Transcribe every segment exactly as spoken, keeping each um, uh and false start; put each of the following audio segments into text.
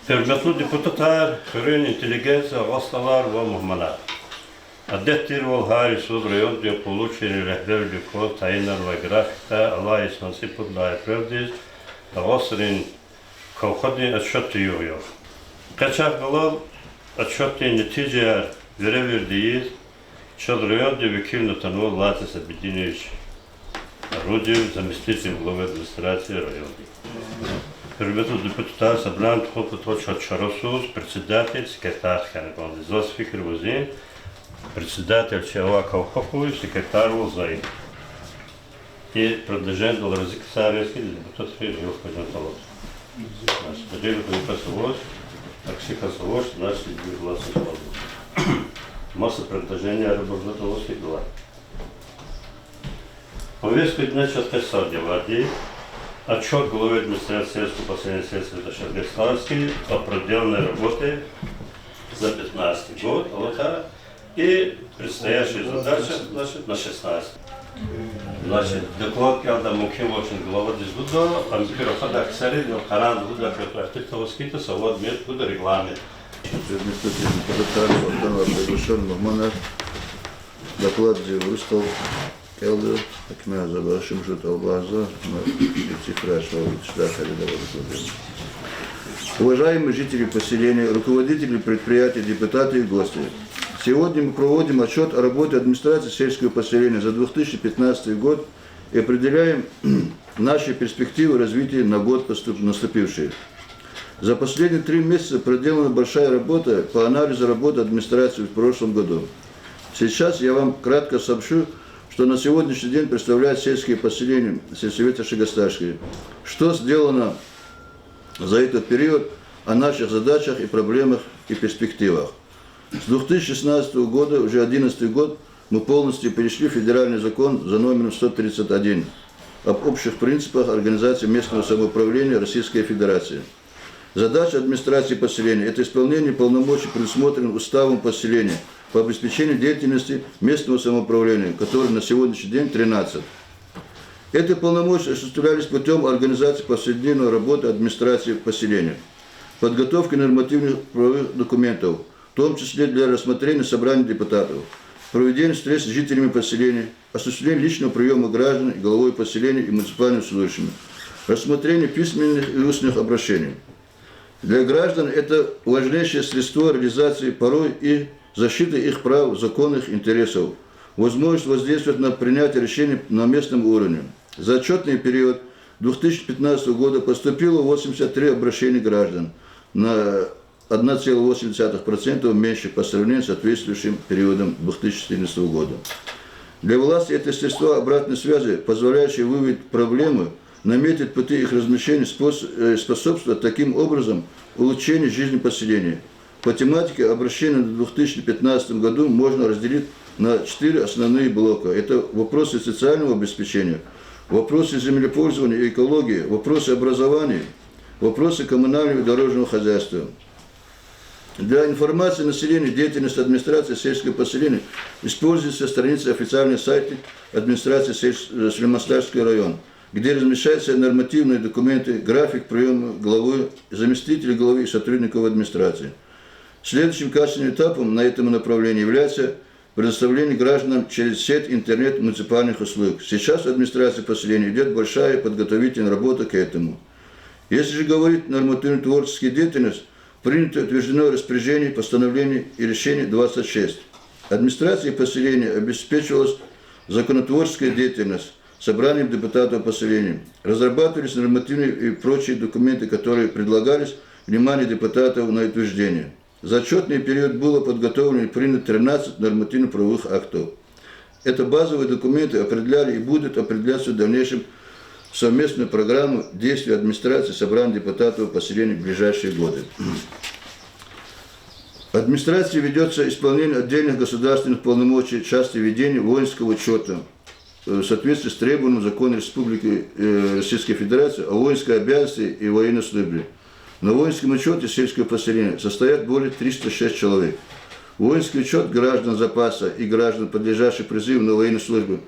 Гьуьрметлу депутатар, хуьруьн интеллигенция, агъа стӀалар ва мугьманар! Адет тирвал, гьар йисуз райондин къуллугъчийрин регьбервилик кваз тайинарнавай графикда алай йисан цӀипуд лагьай апрелдиз Агъа Стройдин колхозрин отчётдин югъ я. Къе чахъ галаз отчётдин нетижаяр веревирд ийиз, чаз райондин векилни атанва Лазарь Сабидинович Орудин, заместитель главы администрации района. Гьуьрметлу депутатар, собраниедин тухун патал чаз чарасуз председатель, секретарь хьана кӀанда. Заз фикир вучин, председатель чи авай колхоз хьуй, секретарьвал за я. И предложениедал рази ксар я хьи, депутатри гъил хкажун тӀалабзава. Значит, гъил хкажун кас авач, акси кас авач, значит, единогласно тӀалабзава. Маса предложениеяр, буржат аваз хьайила. Повестка дня чаз къе сад я авайди: отчёт главы администрации сельского поселения сельской Шаргъесславский о проделанной работе за пятнадцатый год, аватӀа и предстоящие задачи, значит, на шестнадцатый. Значит, доклад кӀелдай мумкин авачир главадиз гуда, ам пир рахадай ксари, ну, къарагъна гуда, как артикль аваз хьайитӀа, савад мет гуда регламент. Гьуьрметлу депутатар, вахтунда приглашённый мугьманар, докладдиз урусдал кӀелда, акме за бахшим жуд албаза, но и цифра шал чидай хьайила ваз кӀелда. Уважаемые жители поселения, руководители предприятий, депутаты и гости! Сегодня мы проводим отчёт о работе администрации сельского поселения за две тысячи пятнадцатый год и определяем наши перспективы развития на год поступ-, наступивший. За последние три месяца проделана большая работа по анализу работы администрации в прошлом году. Сейчас я вам кратко сообщу, что на сегодняшний день представляет сельские поселения сельсовета Шаргъесславский. Что сделано за этот период, о наших задачах и проблемах и перспективах. С две тысячи шестнадцатого года, уже одиннадцатый год, мы полностью перешли в федеральный закон за номером сто тридцать один об общих принципах организации местного самоуправления Российской Федерации. Задача администрации поселения — это исполнение полномочий, предусмотренных уставом поселения по обеспечению деятельности местного самоуправления, которых на сегодняшний день тринадцать. Эти полномочия осуществлялись путём организации повседневной работы администрации поселения, подготовки нормативных правовых документов, в том числе для рассмотрения собранием депутатов, проведения встреч с жителями поселения, осуществления личного приёма граждан и главой поселения и муниципальными служащими, рассмотрения письменных и устных обращений. Для граждан это важнейшее средство реализации порой и защиты их прав, законных интересов, возможность воздействовать на принятие решений на местном уровне. За отчётный период две тысячи пятнадцатого года поступило восемьдесят три обращения граждан, на одна целая восемь десятых процента меньше по сравнению с соответствующим периодом две тысячи четырнадцатого года. Для власти это средство обратной связи, позволяющее выявить проблемы, наметить пути их размещения, спос-, э, способствовать таким образом улучшению жизни поселения. По тематике обращения в две тысячи пятнадцатом году можно разделить на четыре основные блока. Это вопросы социального обеспечения, вопросы землепользования и экологии, вопросы образования, вопросы коммунального и дорожного хозяйства. Для информации населения деятельность администрации сельского поселения используется страница официального сайта администрации сельс-, э, Сулейман-Стальский район, где размещаются нормативные документы, график приёма главы, заместителя главы и сотрудников администрации. Следующим качественным этапом на этом направлении является предоставление гражданам через сеть интернет муниципальных услуг. Сейчас в администрации поселения идёт большая подготовительная работа к этому. Если же говорить нормативно-творческая деятельность, принято, утверждено распоряжение, постановление и решение двадцать шесть. Администрацией поселения обеспечивалась законотворческая деятельность собранием депутатов поселения. Разрабатывались нормативные и прочие документы, которые предлагались вниманию депутатов на утверждение. За отчётный период было подготовлено и принято тринадцать нормативно-правовых актов. Это базовые документы определяли и будут определяться в дальнейшем в совместную программу действий администрации собрания депутатов поселений в ближайшие годы. Администрацией ведётся исполнение отдельных государственных полномочий в части ведения воинского учёта, э, в соответствии с требованием закона Республики, э, Российской Федерации о воинской обязанности и военной службе. На воинском учёте сельского поселения состоят более триста шесть человек. Воинский учёт граждан запаса и граждан, подлежащих призыву на военную службу,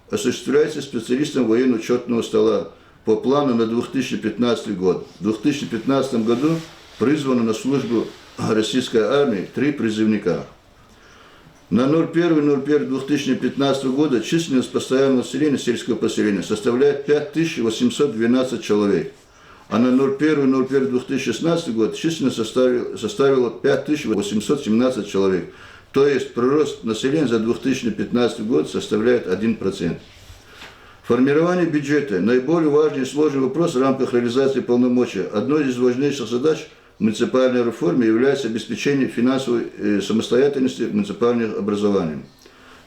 осуществляется специалистом военно-учётного стола по плану на две тысячи пятнадцатый год. В две тысячи пятнадцатом году Призвано на службу российской армии три призывника. На ноль первое ноль первое две тысячи пятнадцатого года численность постоянного населения сельского поселения составляет пять тысяч восемьсот двенадцать человек, а на ноль первое ноль первое две тысячи шестнадцатый год численность состави-, составила пять тысяч восемьсот семнадцать человек. То есть прирост населения за две тысячи пятнадцатый год составляет один процент. Формирование бюджета — наиболее важный и сложный вопрос в рамках реализации полномочий. Одной из важнейших задач муниципальной реформы является обеспечение финансовой, э, самостоятельности муниципальных образований.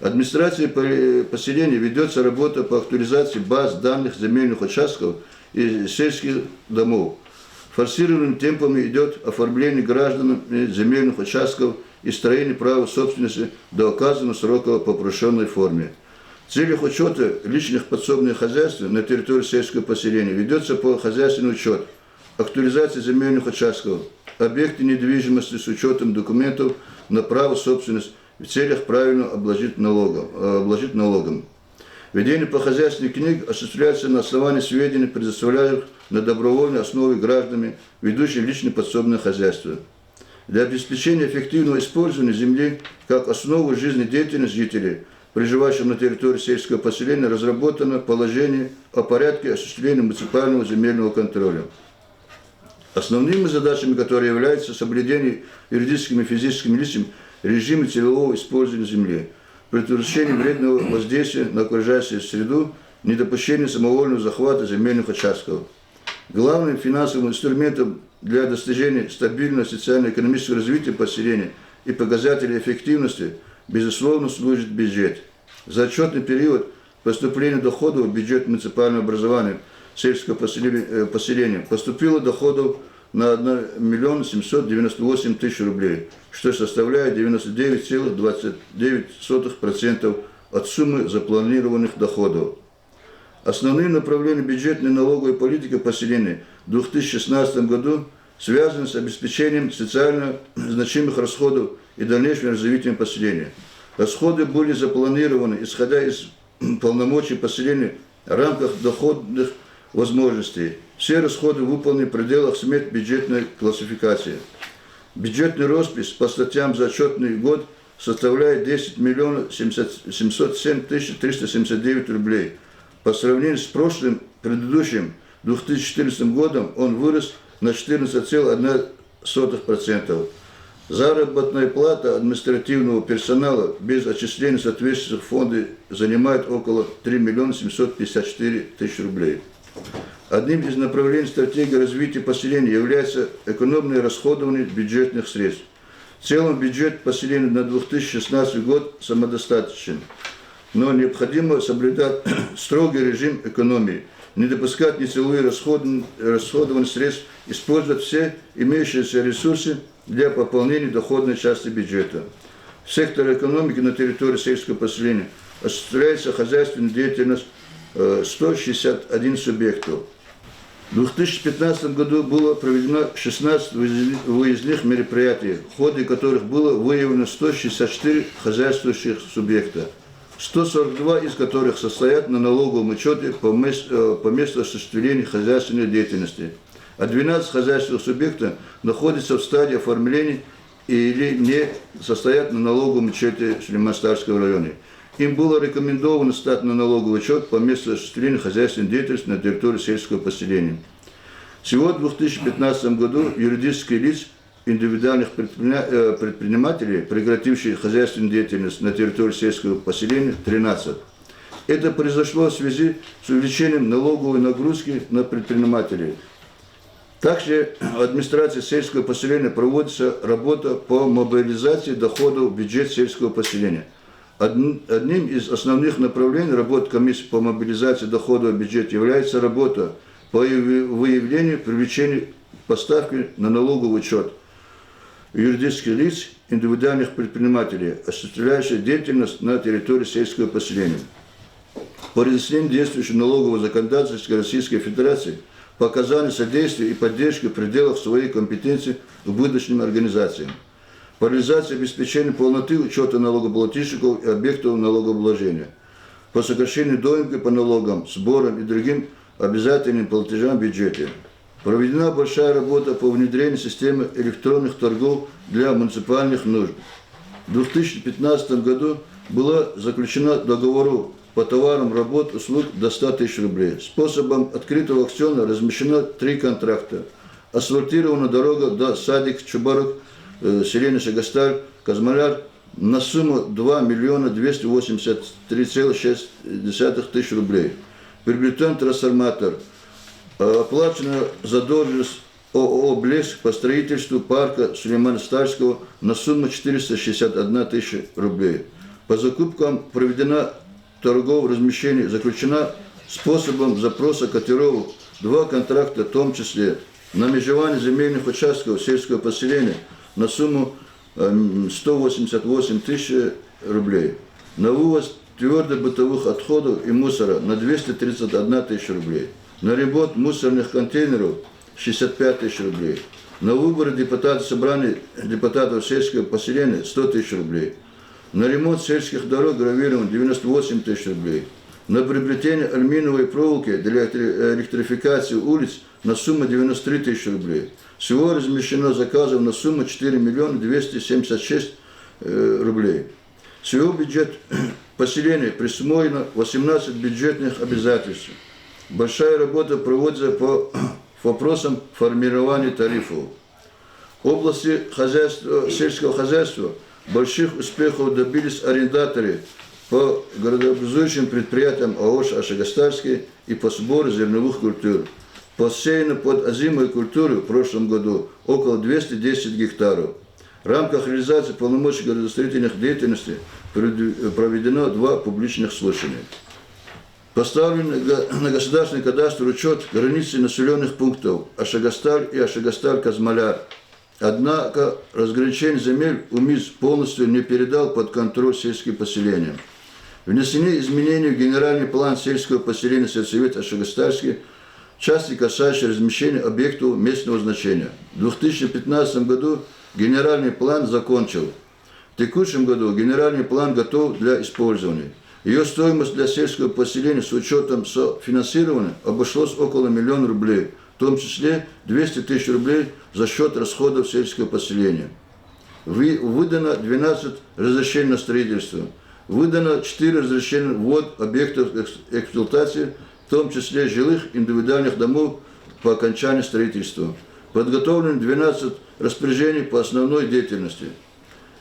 Администрацией по-, поселений ведётся работа по актуализации баз данных земельных участков и сельских домов. Форсированными темпами идёт оформление гражданами земельных участков и строение права собственности до указанного срока по упрощённой форме. В целях учёта личных подсобных хозяйств на территории сельского поселения ведётся похозяйственный учёт, актуализация земельных участков, объекты недвижимости с учётом документов на право собственности в целях правильно обложить налогом, э, обложить налогом. Ведение похозяйственных книг осуществляется на основании сведений, предоставляемых на добровольной основе гражданами, ведущими личные подсобные хозяйства. Для обеспечения эффективного использования земли как основы жизнедеятельности жителей, проживающих на территории сельского поселения, разработано положение о порядке осуществления муниципального земельного контроля. Основными задачами которых является соблюдение юридическими и физическими лицами режима целевого использования земли, предотвращение вредного воздействия на окружающую среду, недопущение самовольного захвата земельных участков. Главным финансовым инструментом для достижения стабильного социально-экономического развития поселения и показателей эффективности, безусловно, служит бюджет. За отчётный период поступления доходов в бюджет муниципального образования сельского поселения, э, поселения поступило доходов на один миллион семьсот девяносто восемь тысяч рублей, что составляет девяносто девять целых двадцать девять сотых процентов от суммы запланированных доходов. Основные направления бюджетной и налоговой политики поселений в две тысячи шестнадцатом году связаны с обеспечением социально значимых расходов и дальнейшим развитием поселения. Расходы были запланированы, исходя из полномочий поселения в рамках доходных возможностей. Все расходы выполнены в пределах смет бюджетной классификации. Бюджетный роспись по статьям за отчётный год составляет десять миллионов семьсот, семьсот семь тысяч триста семьдесят девять рублей. По сравнению с прошлым, предыдущим, две тысячи четырнадцатым годом он вырос на четырнадцать целых одна сотых процента. Заработная плата административного персонала без отчислений соответствующих фондов занимает около три миллиона семьсот пятьдесят четыре тысячи рублей. Одним из направлений стратегии развития поселений является экономное расходование бюджетных средств. В целом бюджет поселений на две тысячи шестнадцатый год самодостаточен, но необходимо соблюдать строгий режим экономии, не допускать нецелевые расход-, расходования средств, использовать все имеющиеся ресурсы для пополнения доходной части бюджета. В секторе экономики на территории сельского поселения осуществляется хозяйственная деятельность, э, сто шестьдесят один субъектов. В две тысячи пятнадцатом году было проведено шестнадцать выездных, выездных мероприятий, в ходе которых было выявлено сто шестьдесят четыре хозяйствующих субъекта, сто сорок два из которых состоят на налоговом учёте по мес-, э, по месту осуществления хозяйственной деятельности, а двенадцать хозяйственных субъектов находятся в стадии оформления или не состоят на налоговом учёте Сулейман-Стальского района. Им было рекомендовано стать на налоговый учёт по месту осуществления хозяйственной деятельности на территории сельского поселения. Всего в две тысячи пятнадцатом году юридических лиц, индивидуальных предприня-, э, предпринимателей, прекративших хозяйственную деятельность на территории сельского поселения, тринадцать. Это произошло в связи с увеличением налоговой нагрузки на предпринимателей. Также администрацией сельского поселения проводится работа по мобилизации доходов в бюджет сельского поселения. Одн-, одним из основных направлений работ комиссии по мобилизации доходов в бюджет является работа по выяве-, выявлению, привлечению поставки на налоговый учёт юридических лиц, индивидуальных предпринимателей, осуществляющих деятельность на территории сельского поселения. По разъяснению действующего налогового законодательства Российской Федерации, по оказанию содействия и поддержки в пределах своей компетенции убыточным организациям. По реализации обеспечения полноты учёта налогоплательщиков и объектов налогообложения. По сокращению доимки по налогам, сборам и другим обязательным платежам в бюджете. Проведена большая работа по внедрению системы электронных торгов для муниципальных нужд. В две тысячи пятнадцатом году было заключено договоров по товарам работ, услуг до ста тысяч рублей. Способом открытого аукциона размещено три контракта. Асфальтирована дорога до Садик Чубарук, э, селение Шагасталь, Казмаляр, на сумму два миллиона двести восемьдесят три целых шесть десятых тысяч рублей. Приобретён трансформатор. Э, оплачена задолженность О О О «Блеск» по строительству парка Сулеймана Стальского на сумму четыреста шестьдесят одна тысяча рублей. По закупкам проведена торгов размещений, заключена способом запроса котировок два контракта, в том числе на межевание земельных участков сельского поселения на сумму, эм, сто восемьдесят восемь тысяч рублей, на вывоз твёрдых бытовых отходов и мусора на двести тридцать одна тысяча рублей, на ремонт мусорных контейнеров шестьдесят пять тысяч рублей, на выборы депутата собрания депутатов сельского поселения сто тысяч рублей, на ремонт сельских дорог, гравирование девяносто восемь тысяч рублей, на приобретение алюминиевой проволоки для электри-, электрификации улиц на сумму девяносто три тысячи рублей. Всего размещено заказов на сумму четыре миллиона двести семьдесят шесть, э, рублей. Всего в бюджет поселения присвоено восемнадцать бюджетных обязательств. Большая работа проводится по вопросам формирования тарифов. В области хозяйства, сельского хозяйства больших успехов добились арендаторы по городообразующим предприятиям АОШ «Ашагастальский» и по сбору зерновых культур. Посеяно под озимые культуры в прошлом году около двести десять гектаров. В рамках реализации полномочий градостроительных деятельностей проведу-, проведено два публичных слушания. Поставлен на го-, на государственный кадастр учёт границы населённых пунктов Ашагасталь и Ашагасталь-Казмаляр. Однако разграничение земель УМИЗ полностью не передал под контроль сельские поселения. Внесены изменения в генеральный план сельского поселения сельсовета Ашагастальский, в части, касающейся размещения объектов местного значения. В две тысячи пятнадцатом году генеральный план закончен. В текущем году генеральный план готов для использования. Её стоимость для сельского поселения с учётом софинансирования обошлась около миллиона рублей, в том числе двести тысяч рублей за счёт расходов сельского поселения. Вы-, выдано двенадцать разрешений на строительство. Выдано четыре разрешения ввод объектов экс-, эксплуатации, в том числе жилых индивидуальных домов по окончании строительства. Подготовлено двенадцать распоряжений по основной деятельности.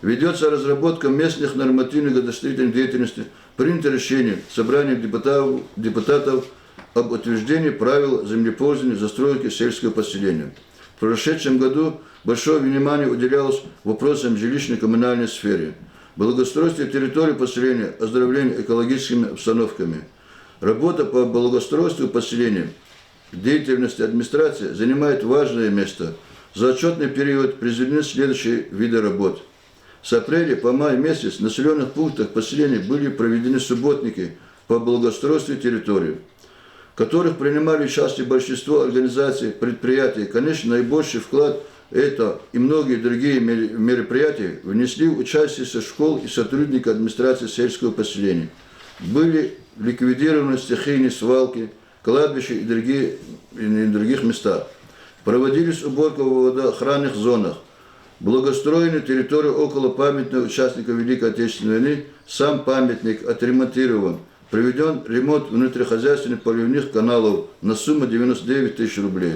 Ведётся разработка местных нормативных градостроительной деятельности. Принято решение Собранием депута-, депутатов об утверждении правил землепользования застройки сельского поселения. В прошедшем году большое внимание уделялось вопросам жилищно-коммунальной сферы, благоустройства территории поселения, оздоровления экологическими обстановками. Работа по благоустройству поселения в деятельности администрации занимает важное место. За отчётный период произведены следующие виды работ. С апреля по май месяц в населённых пунктах поселений были проведены субботники по благоустройству территорий, в которых принимали участие большинство организаций, предприятий. Конечно, наибольший вклад это и многие другие мер-, мероприятия внесли учащиеся школ и сотрудники администрации сельского поселения. Были ликвидированы стихийные свалки, кладбища и другие, и других местах. Проводились уборка в водоохранных зонах. Благоустроена территория около памятника участников Великой Отечественной войны, сам памятник отремонтирован. Проведён ремонт внутрихозяйственных поливных каналов на сумму девяносто девять тысяч рублей.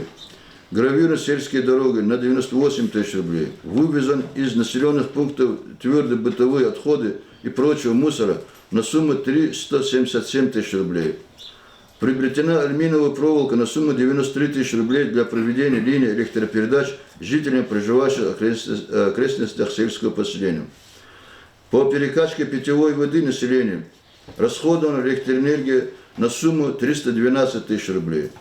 Гравированы сельские дороги на девяносто восемь тысяч рублей. Вывезен из населённых пунктов твёрдые бытовые отходы и прочего мусора на сумму триста семьдесят семь тысяч рублей. Приобретена алюминиевая проволока на сумму девяносто три тысячи рублей для проведения линии электропередач жителям, проживающим в окрестностях, э, окрестностях сельского поселения. По перекачке питьевой воды населению расходована электроэнергия на сумму триста двенадцать тысяч рублей.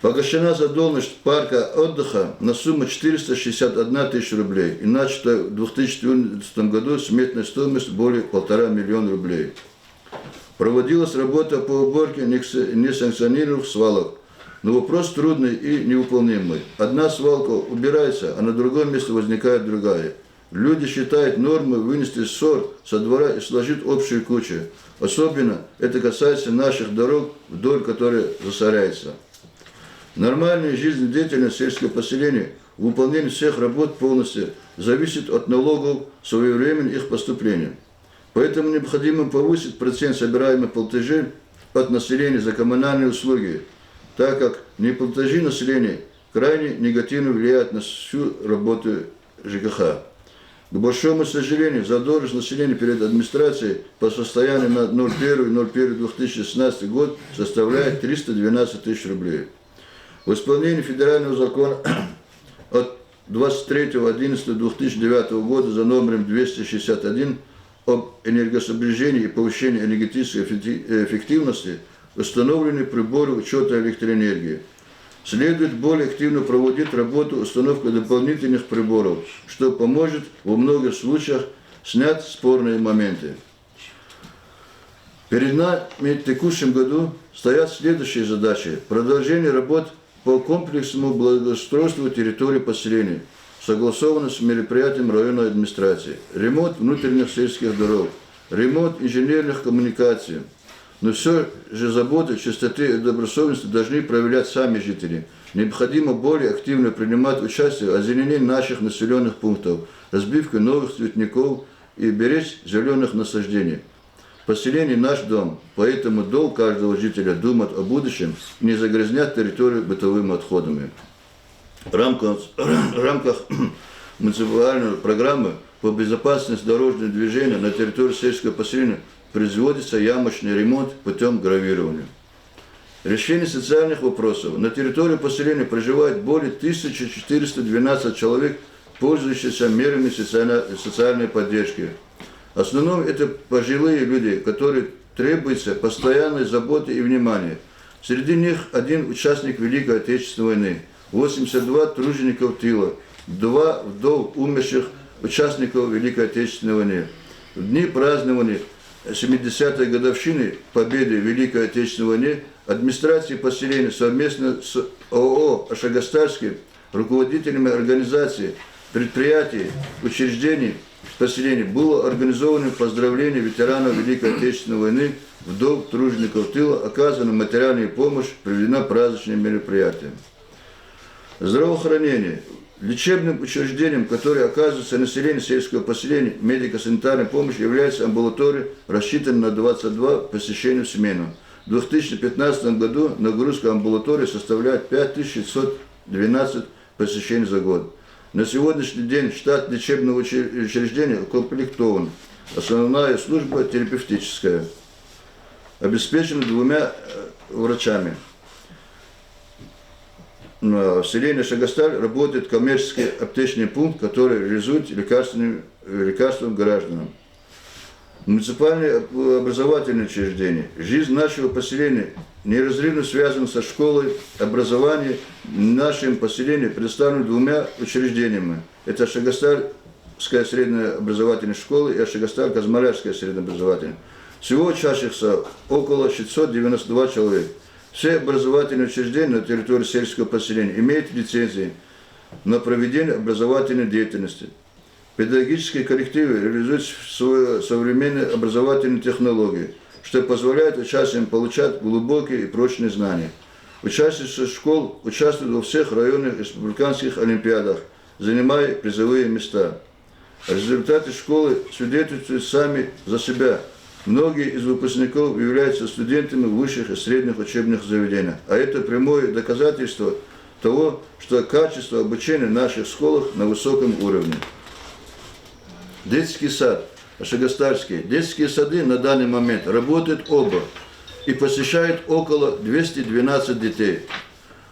Погашена задолженность парка отдыха на сумму четыреста шестьдесят одна тысяча рублей, и начата в две тысячи четырнадцатом году сметная стоимость более полтора миллиона рублей. Проводилась работа по уборке некс-, несанкционированных свалок, но вопрос трудный и невыполнимый. Одна свалка убирается, а на другом месте возникает другая. Люди считают нормой вынести ссор со двора и сложить в общую кучу. Особенно это касается наших дорог, вдоль которой засоряется. Нормальная жизнедеятельность сельского поселения, выполнение всех работ полностью зависит от налогов, своевременного их поступления. Поэтому необходимо повысить процент собираемых платежей от населения за коммунальные услуги, так как неплатежи населения крайне негативно влияют на всю работу Ж К Х. К большому сожалению, задолженность населения перед администрацией по состоянию на ноль первое ноль первое две тысячи шестнадцатый год составляет триста двенадцать тысяч рублей. В исполнении федерального закона от двадцать третьего одиннадцатого две тысячи девятого года за номером двести шестьдесят один об энергосбережении и повышении энергетической эффекти-, эффективности установлены приборы учёта электроэнергии. Следует более активно проводить работу установки дополнительных приборов, что поможет во многих случаях снять спорные моменты. Перед нами в текущем году стоят следующие задачи. Продолжение работ по комплексному благоустройству территории поселений, согласованно с мероприятием районной администрации, ремонт внутренних сельских дорог, ремонт инженерных коммуникаций. Но всё же заботу о чистоте и добросовестности должны проявлять сами жители. Необходимо более активно принимать участие в озеленении наших населённых пунктов, разбивке новых цветников и беречь зелёных насаждений. Поселение — наш дом, поэтому долг каждого жителя думать о будущем и не загрязнять территорию бытовыми отходами. В рамках, в рамках муниципальной программы по безопасности дорожного движения на территории сельского поселения производится ямочный ремонт путём гравирования. Решение социальных вопросов. На территории поселения проживает более тысячи четыреста двенадцать человек, пользующихся мерами социально-, социальной поддержки. В основном это пожилые люди, которые требуются постоянной заботы и внимания. Среди них один участник Великой Отечественной войны, восемьдесят два тружеников тыла, два вдов умерших участников Великой Отечественной войны. В дни празднования семидесятой годовщины Победы в Великой Отечественной войне администрацией поселения совместно с О О Ашагастальским, руководителями организаций, предприятий, учреждений поселения было организовано поздравление ветеранов Великой Отечественной войны, вдов тружеников тыла, оказана материальная помощь, проведена праздничные мероприятия. Здравоохранение. Лечебным учреждением, которое оказывается населению сельского поселения медико-санитарной помощью, является амбулатория, рассчитанная на двадцать два посещения в смену. В две тысячи пятнадцатом году нагрузка амбулатории составляет пять тысяч шестьсот двенадцать посещений за год. На сегодняшний день штат лечебного учре-, учреждения укомплектован. Основная служба терапевтическая обеспечена двумя, э, врачами. Но в селении Шагасталь работает коммерческий аптечный пункт, который реализует лекарственные, э, лекарства гражданам. Муниципальные об-, образовательные учреждения. Жизнь нашего поселения неразрывно связана со школой, образование в нашем поселении предоставлено двумя учреждениями. Это Шагастальская средняя образовательная школа и Шагасталь-Казмалярская средняя образовательная. Всего учащихся около шестьсот девяносто два человек. Все образовательные учреждения на территории сельского поселения имеют лицензии на проведение образовательной деятельности. Педагогические коллективы реализуют св-, современные образовательные технологии, что позволяет учащимся получать глубокие и прочные знания. Учащиеся школ участвуют во всех районных и республиканских олимпиадах, занимая призовые места. Результаты школы свидетельствуют сами за себя. Многие из выпускников являются студентами высших и средних учебных заведений, а это прямое доказательство того, что качество обучения в наших школах на высоком уровне. Детский сад Ашагастальский. Детские сады на данный момент работают оба и посещают около двести двенадцать детей.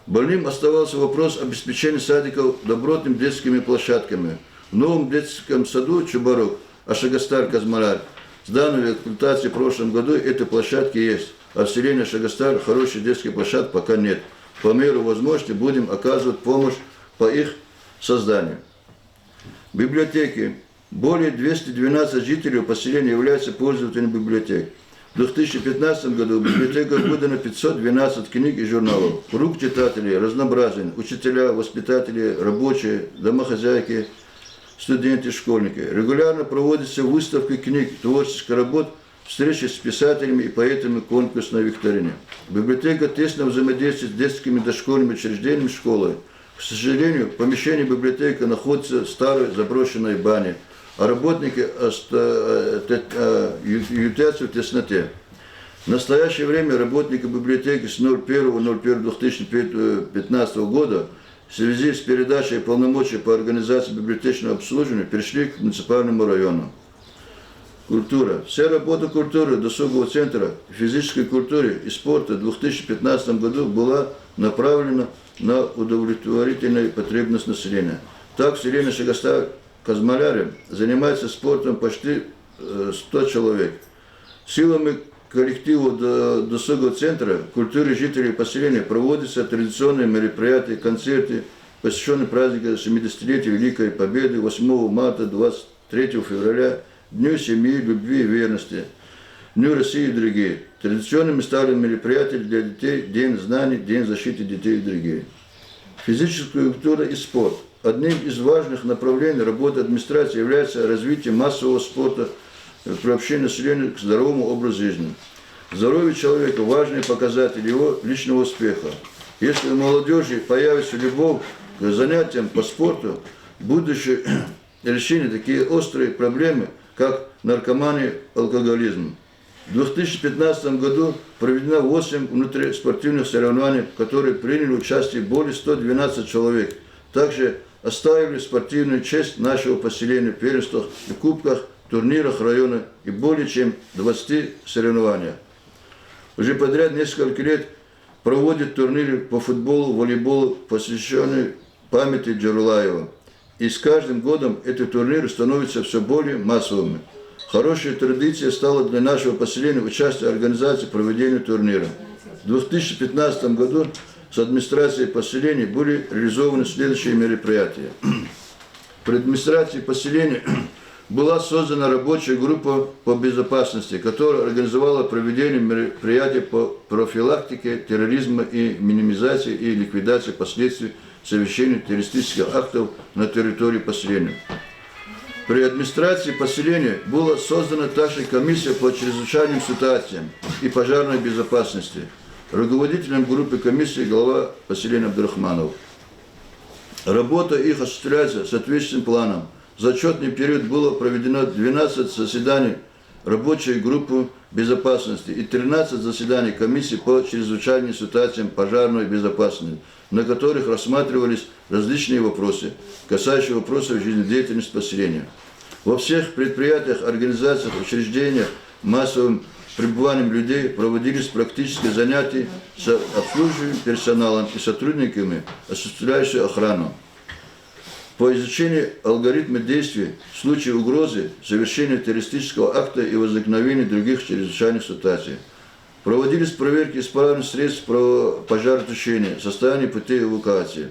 Больным оставался вопрос обеспечения садиков добротными детскими площадками. В новом детском саду «Чубарук» Ашагасталь-Казмаляр, сданном в эксплуатацию в прошлом году, этой площадки есть, а в селении Ашагасталь хорошей детской площадки пока нет. По мере возможности будем оказывать помощь по их созданию. Библиотеки. Более двести двенадцать жителей поселения являются пользователями библиотек. В две тысячи пятнадцатом году в библиотеках выдано пятьсот двенадцать книг и журналов. Круг читателей разнообразен: учителя, воспитатели, рабочие, домохозяйки, студенты, школьники. Регулярно проводятся выставки книг, творческих работ Встречи с писателями и поэтами, конкурсной викторине. Библиотека тесно взаимодействует с детскими дошкольными учреждениями школы. К сожалению, помещение библиотеки находится в старой заброшенной бане, а работники оста-, э, те-, э, ю-, ютятся в тесноте. В настоящее время работники библиотеки с ноль первого ноль первого две тысячи пятнадцатого года в связи с передачей полномочий по организации библиотечного обслуживания перешли к муниципальному району. Культура. Вся работа культуры, досугового центра, физической культуры и спорта в две тысячи пятнадцатом году была направлена на удовлетворительные потребности населения. Так, в селении Шагастар-Казмаляре занимается спортом почти, э, сто человек. Силами коллектива до-, досугового центра культуры жителей поселения проводятся традиционные мероприятия, концерты, посвящённые празднику семидесятилетия Великой Победы, восьмого марта, двадцать третьего февраля, Дню семьи, любви и верности, Дню России и другие. Традиционными стали мероприятия для детей, День знаний, День защиты детей и другие. Физическая культура и спорт. Одним из важных направлений работы администрации является развитие массового спорта, э, приобщение населения к здоровому образу жизни. Здоровье человека — важный показатель его личного успеха. Если у молодёжи появится любовь к занятиям по спорту, будущее решение такие острые проблемы, как наркомания, алкоголизм. В две тысячи пятнадцатом году проведено восемь внутриспортивных соревнований, в которых приняли участие более сто двенадцать человек. Также отстаивали спортивную честь нашего поселения в первенствах и кубках, турнирах района и более чем двадцати соревнованиях. Уже подряд несколько лет проводят турниры по футболу, волейболу, посвящённые памяти Джарулаева. И с каждым годом эти турниры становятся всё более массовыми. Хорошая традиция стала для нашего поселения участие организации проведения турнира. В две тысячи пятнадцатом году с администрацией поселения были реализованы следующие мероприятия. При администрации поселения была создана рабочая группа по безопасности, которая организовала проведение мероприятий по профилактике терроризма и минимизации и ликвидации последствий совершения террористических актов на территории поселения. При администрации поселения была создана также комиссия по чрезвычайным ситуациям и пожарной безопасности. Руководителем группы комиссии глава поселения Абдурахманов. Работа их осуществляется соответствующим планам. За отчётный период было проведено двенадцать заседаний рабочей группы безопасности и тринадцать заседаний комиссии по чрезвычайным ситуациям пожарной безопасности, на которых рассматривались различные вопросы, касающиеся вопросов жизнедеятельности поселения. Во всех предприятиях, организациях, учреждениях массовым пребыванием людей проводились практические занятия с обслуживающим персоналом и сотрудниками, осуществляющими охрану. По изучению алгоритма действий в случае угрозы совершения террористического акта и возникновения других чрезвычайных ситуаций. Проводились проверки исправности средств про-, пожаротушения, состояние путей эвакуации.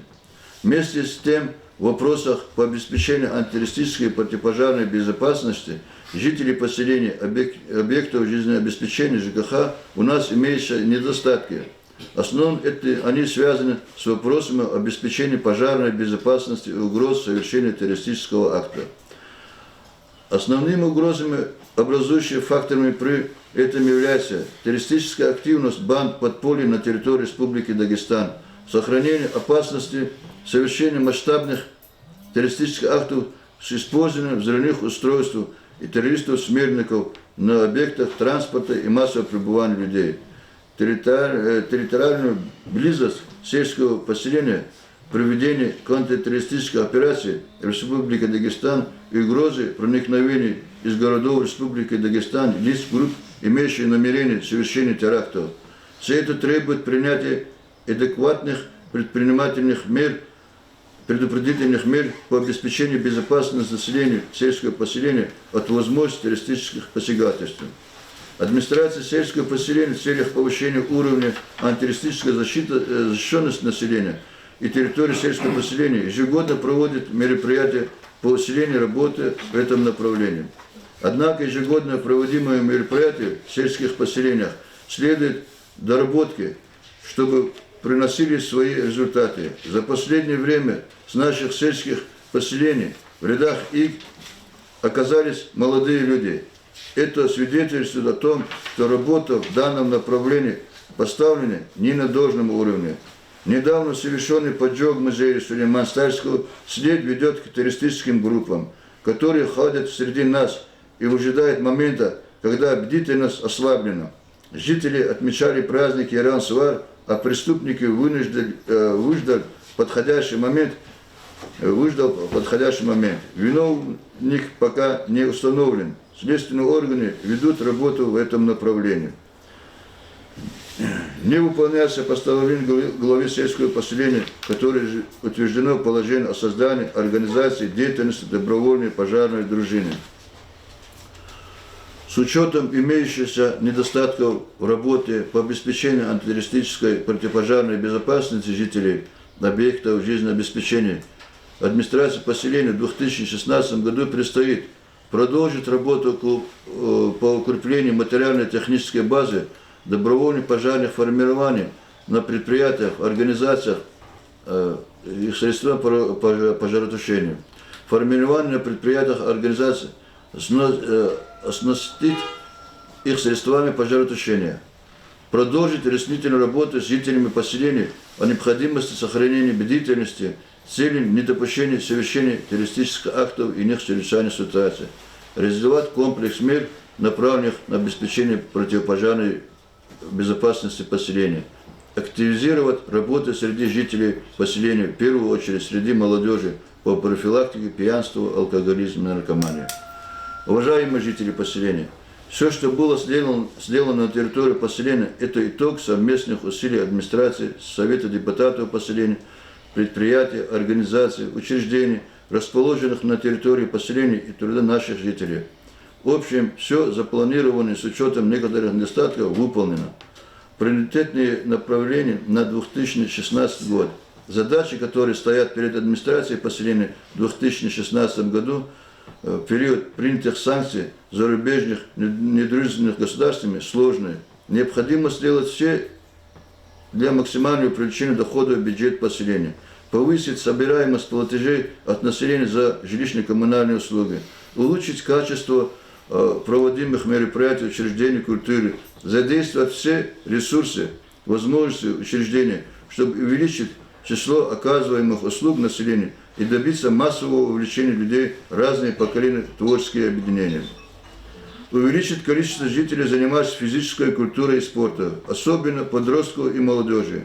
Вместе с тем, в вопросах по обеспечению антитеррористической и противопожарной безопасности жителей поселений, объек-, объектов жизнеобеспечения, Ж К Х, у нас имеются недостатки. В основном это, они связаны с вопросами обеспечения пожарной безопасности и угроз совершения террористического акта. Основными угрозами, образующими факторами при этом является террористическая активность банд подполья на территории Республики Дагестан, сохранение опасности совершения масштабных террористических актов с использованием взрывных устройств и террористов-смертников на объектах транспорта и массового пребывания людей. Территори-, э, территориальную близость сельского поселения, проведение контртеррористических операций в Республике Дагестан и угрозы проникновения из городов Республики Дагестан лиц, групп, имеющих намерение совершения терактов. Все это требует принятия адекватных предпринимательных мер, предупредительных мер по обеспечению безопасности населения сельского поселения от возможности террористических посягательств. Администрация сельского поселения в целях повышения уровня антитеррористической защиты, э, защищённости населения и территории сельского поселения ежегодно проводит мероприятия по усилению работы в этом направлении. Однако ежегодно проводимые мероприятия в сельских поселениях следует доработки, чтобы приносили свои результаты. За последнее время с наших сельских поселений в рядах ИГ оказались молодые люди, Это свидетельствует о том, что работа в данном направлении поставлена не на должном уровне. Недавно совершённый поджог музея Сулеймана Стальского след ведёт к террористическим группам, которые ходят среди нас и выжидают момента, когда бдительность ослаблена. Жители отмечали праздник Яран-Свар, а преступники вынужден-, э, выждали подходящий момент, э, выждал подходящий момент. Виновник пока не установлен. Следственные органы ведут работу в этом направлении. Не выполняется постановление главы, главы сельского поселения, которое же утверждено положение о создании организации деятельности добровольной пожарной дружины. С учётом имеющихся недостатков в работе по обеспечению антитеррористической противопожарной безопасности жителей, объектов жизнеобеспечения, администрации поселения в две тысячи шестнадцатом году предстоит продолжить работу ку-, э, по укреплению материально-технической базы добровольных пожарных формирований на предприятиях, организациях, э, их средства пора-, пожа-, пожаротушения. Формирование на предприятиях, организациях сна-, э, оснастить их средствами пожаротушения. Продолжить разъяснительную работу с жителями поселений о необходимости сохранения бдительности с целью недопущения совершения террористических актов и иных чрезвычайных ситуаций. Реализовать комплекс мер, направленных на обеспечение противопожарной безопасности поселения. Активизировать работу среди жителей поселения, в первую очередь среди молодёжи, по профилактике пьянства, алкоголизма, наркомании. Уважаемые жители поселения, всё, что было сделано, сделано на территории поселения, это итог совместных усилий администрации, совета депутатов поселения, предприятий, организаций, учреждений, расположенных на территории поселения, и труда наших жителей. В общем, всё запланированное с учётом некоторых недостатков выполнено. Приоритетные направления на две тысячи шестнадцатый год. Задачи, которые стоят перед администрацией поселения в две тысячи шестнадцатом году, э, в период принятых санкций зарубежных нед-, недружественных государствами, сложные. Необходимо сделать всё для максимального привлечения доходов в бюджет поселения, повысить собираемость платежей от населения за жилищно-коммунальные услуги, улучшить качество, э, проводимых мероприятий учреждений культуры, задействовать все ресурсы, возможности учреждений, чтобы увеличить число оказываемых услуг населению и добиться массового вовлечения людей разные поколения в творческие объединения. Увеличить количество жителей, занимающихся физической культурой и спортом, особенно подростков и молодёжи.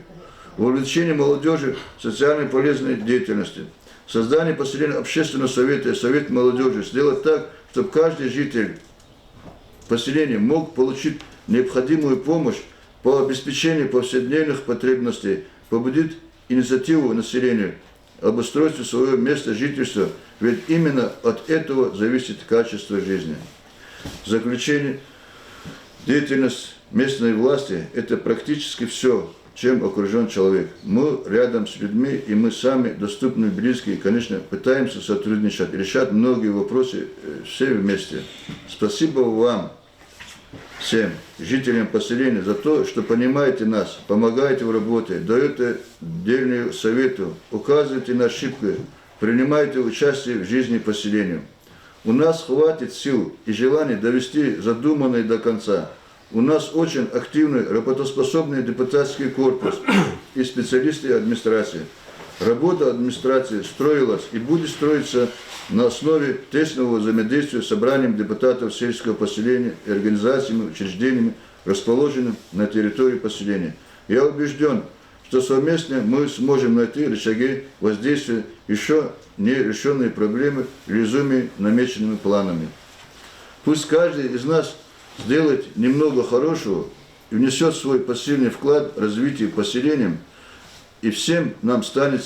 Вовлечение молодёжи в социально полезные деятельности. Создание поселения общественного совета и совет молодёжи. Сделать так, чтобы каждый житель поселения мог получить необходимую помощь по обеспечению повседневных потребностей, побудить инициативу населения об устройстве своего места жительства, ведь именно от этого зависит качество жизни. В заключение, деятельность местной власти — это практически всё, чем окружён человек. Мы рядом с людьми, и мы сами доступны, близкие, и, конечно, пытаемся сотрудничать, решать многие вопросы, э, все вместе. Спасибо вам всем, жителям поселения, за то, что понимаете нас, помогаете в работе, даёте дельные советы, указываете на ошибки, принимаете участие в жизни поселения. У нас хватит сил и желания довести задуманное до конца. У нас очень активный, работоспособный депутатский корпус и специалисты администрации. Работа администрации строилась и будет строиться на основе тесного взаимодействия с собранием депутатов сельского поселения и организациями, учреждениями, расположенными на территории поселения. Я убеждён, что совместно мы сможем найти рычаги воздействия, ещё нерешённые проблемы, реализуемые намеченными планами. Пусть каждый из нас сделает немного хорошего и внесёт свой посильный вклад в развитие поселения, и всем нам станет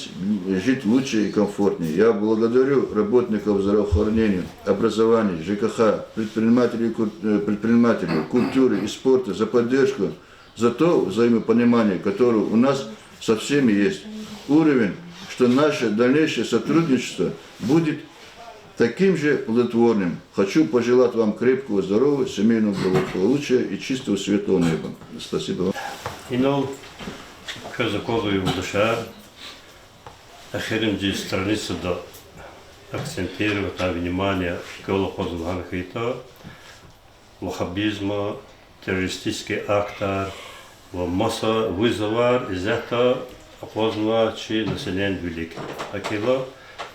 жить лучше и комфортнее. Я благодарю работников здравоохранения, образования, Ж К Х, предпринимателей, куль-, э, предпринимателей, культуры и спорта за поддержку, за то взаимопонимание, которое у нас со всеми есть. Уверен, что наше дальнейшее сотрудничество будет таким же плодотворным. Хочу пожелать вам крепкого здоровья, семейного благополучия и чистого светлого неба. Спасибо вам. Инал квез аквазва, юлдашар, эхиримжи страницада акцентировать внимание квел акъвазун лагьана хьайитӀа, Ваххабизма, террористический актар ва маса вызовар исятда акъвазнава чи населениедин вилик. ГьакӀ хьайила,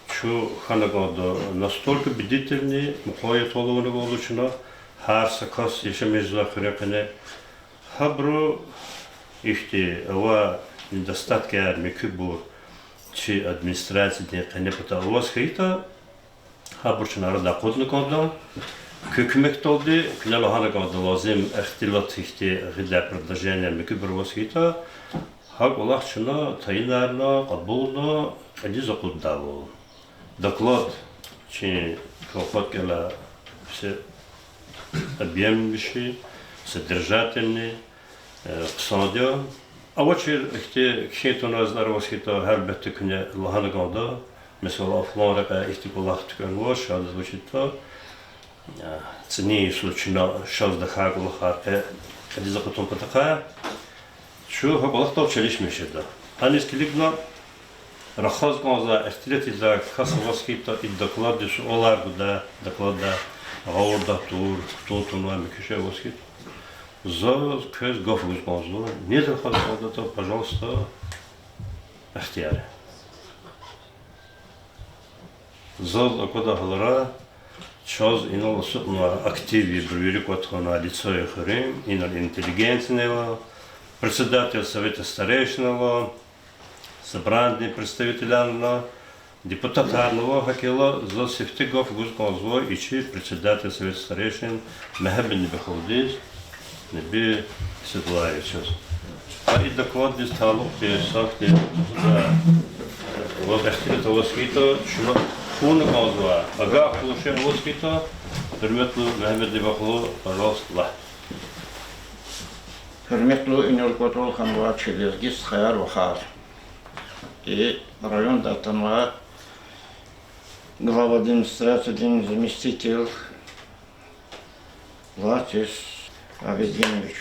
чун хьана кӀанда настолько бдительный, мукъаят авуна кӀанда чна, гьар са кас яшамиш жезвай хуьруьн къене. Гьабуру ихьтин авай недостаткаяр, муькуьбур чи администрациядин къене патай аваз хьайитӀа, гьабур чна арадай акъудна кӀанда. Куь куьмекдалди, куьне лагьана кӀанда лазим ихтилат, ихьтин гъидай предложенияр, муькуьбур аваз хьайитӀа, гьа кӀвалах чна тайинарна, кьабулна, кьилиз акъуддайвал. Доклад чи калфат кӀелай все объемлющий, содержательный, э, хъсанди я. Авачир ихьтин кхьин тавунвай затӀар аваз хьайитӀа, гьелбетда, куьне лагьана кӀанда, месела, флан рекьяй ихьтин кӀвалах туькӀуьрнавач, шад яз вучтӀа, э, цӀинин йисуз чна шаз тахьай кӀвалахар кье-, кьилиз акъудун патахъай, чун гьа кӀвалахдал челишмиш жеда. Гьаниз килигна, рахаз кӀанзавай, ихтилат ийизвай кас аваз хьайитӀа, и докладдиз суалар гудай, докладдай гъавурда тур, кутун тавунвай муькуь шей аваз хьайитӀа, заз квез гаф гуз кӀанзава. Низ рахаз кӀандатӀа, пожалуйста, ихтияр я. Заз аквадай гьаларай, чаз инал ацукьнавай активвийбуру, вири кӀватӀ хьанвай лицояр хуьруьн, инал интеллигенциядин ава, председатель совета старейшин ава, собраниедин представителярни ава, депутатарни ава, гьакӀ хьайила заз сифте гаф гуз кӀанзава и чи председатель совета старейшин Мегьамед Небихулдиз, Неби Седлаевичаз. Гьа и докладдиз талукь тир са хьтин, э, ва ихтилат аваз хьайитӀа, чна хъувуна кӀанзава, агакьарун шей аваз хьайитӀа, гьуьрметлу Мегьамед Небихула, пожалуйста, лагь. Гьуьрметлу инал кӀватӀал хьанвай чи лезги стхаяр-вахар, и райондай атанвай глава администрациядин заместитель Латис Абидинович.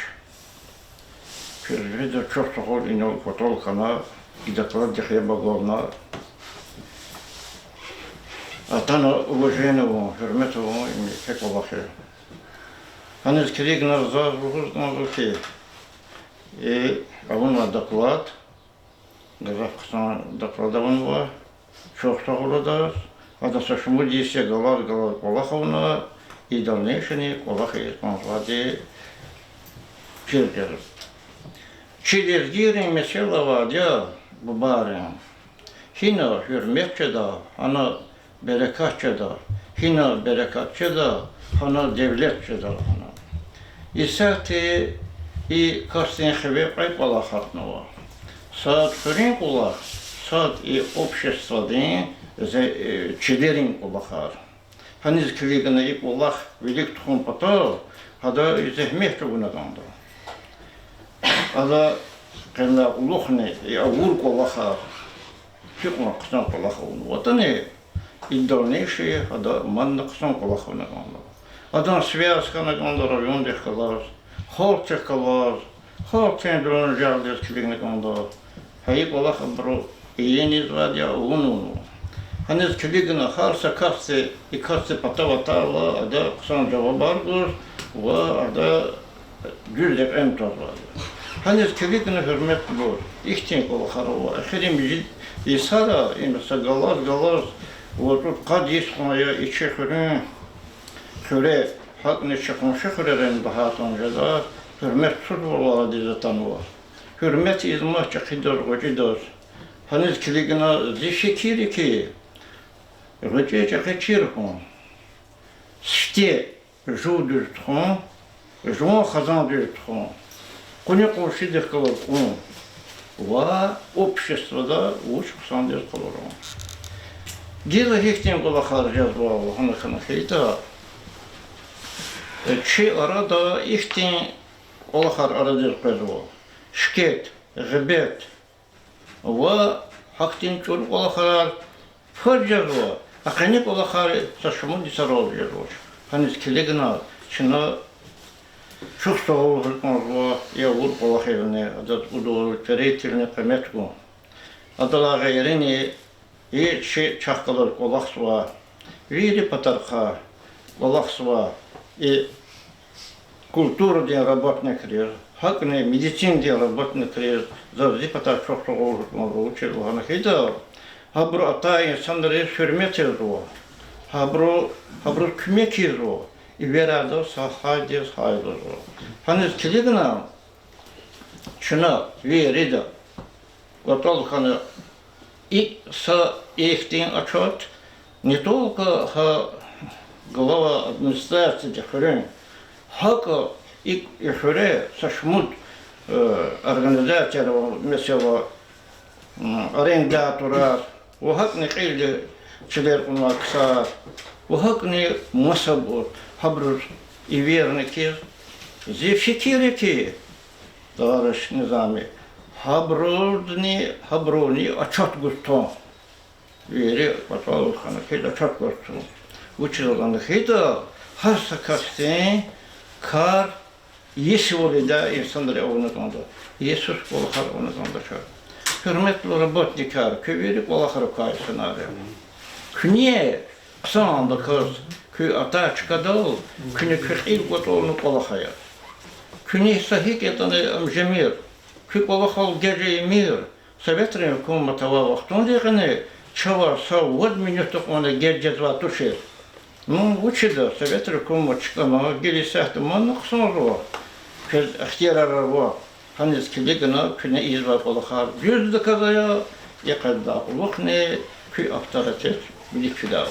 Квез вирида чухсагъ хьуй, инал кӀватӀал хьана, и докладдихъ яб агална, атана уважение авун, гьуьрмет авун, им еке кӀвалах я. Гьаниз килигна заз лугьуз кӀанзава хьи, и авунвай доклад, гзаф хъсан доклад авунва, чухсагъул адаз, ада са шумуд йис я галаз-галаз кӀвалах авуна, и дальнейшийни кӀвалах ийиз кӀанзавайди чир жезва. Чи лезгийрин месэла авайди я, бубайрин: гьина гьуьрмет жеда, гьана берекат жеда, гьина берекат жеда, гьана девлет жеда лагьана. Исятда и касдин хиве кьве кӀвалах гьатнава. Сад хуьруьн кӀвалах, сад и обществодин, э, чилерин кӀвалахар. Гьаниз килигна и кӀвалах вилик тухун патал, гьада и зегьмет чӀугуна кӀанда. Ада къенлай кьулухъни и авур кӀвалахар, гьикьван хъсан кӀвалах авунватӀани, и дальнейший ада мадни хъсан кӀвалах авуна кӀанда. Адан связь хьана кӀанда райондихъ галаз, халкьдихъ галаз, халкьдин дурун-жагъдиз килигна кӀанда. Гьа и кӀвалах абуру ийизвайди я, авунва. Гьаниз килигна гьар са касди, и касди патав атайла, ада хъсан жавабар гуз ва ада дуьз рекье твазвайди я. Гьаниз килигна, гьуьрметлубур, ихьтин кӀвалахар ава. Эхиримжи йисара, им са галаз-галаз, вад-цӀуд-къад йис хьун я и чи хуьруьн хуьре, гьакӀни чи къунши хуьрерин лагьайтӀани жеда, гьуьрмет цузвайвал адаз атанва. Гьуьрмет ийизмач чӀехидаз, гъвечӀидаз. Гьаниз килигна, зи фикир я хьи, гъвечӀи-чӀехи чир хьун, сифте жув дуьз тухун, жуван хизан дуьз тухун, къуни къуншидихъ галаз кьун ва обществода вуч хъсандиз къалурун. Гила гьихьтин кӀвалахар жезва лагьана хьана хьайитӀа, чи арада ихьтин кӀвалахар арадиз къвезва: шикет, гъибет ва гьахьтин чӀуру кӀвалахар пуд жезва, а къени кӀвалахар са шумуд йисарал жезвач. Гьаниз килигна, чна чухсагъул лугьуз кӀанзава и авур кӀвалахризни, адаз удовлетворительный къимет гун. Адалай гъейрини, и чи чахъ галаз кӀвалахзавай, вири патарихъай кӀвалахзавай и культурадин работникриз, гьакӀни медицинадин работникриз заз зи патай чухсагъул лугьузва, вучиз лагьана хьайитӀа, гьабуру атай инсанриз гьуьрмет ийизва, гьабуру, гьабуруз куьмек ийизва, эверайдаз са гьайдиз гьай лугьузва. Гьаниз килигна, чна вирида кӀватӀал хьана икӀ са ихьтин отчёт, не только гьа глава администрациядин хуьруьн, гьакӀа икӀ и хуьре са шумуд организацияр ава, месела, арендаторар ва гьакӀни кьилди чилер кьунвай ксар, ва гьакӀни масабур, гьабуруз эверни хьиз, зи фикир я хьи, товарищ Низами, гьабурузни, гьабурувни отчёт гуз тун. Вири кӀватӀал хьана хьиз отчёт гуз тун. Вучиз лагьана хьайитӀа, гьар са касдин кар, иесивал ийидай инсанри авуна кӀанда, иесивал кӀвалахар авуна кӀанда чаз. Гьуьрметлу работникар, куьн вири кӀвалахра квай инсанар я. Куьне хъсандаказ куьн атай чкадал, куьне куь кьил кӀватӀална кӀвалах ая. Куьне са гьикӀ ятӀани ам жемир, куь кӀвалахал гежемир, советрин гьукумат авай вахтунда къене чавай са вад минутда кьванни геж жезвай тушир. Ну, вучида, советрин гьукумат чкӀана, гила исятда мадни хъсанзава, квез ихтиярар ава, гьаниз килигна куьне ийизвай кӀвалахар дуьздаказ ая, и къайдада кьулухъни куь авторитет вилик фидайвал.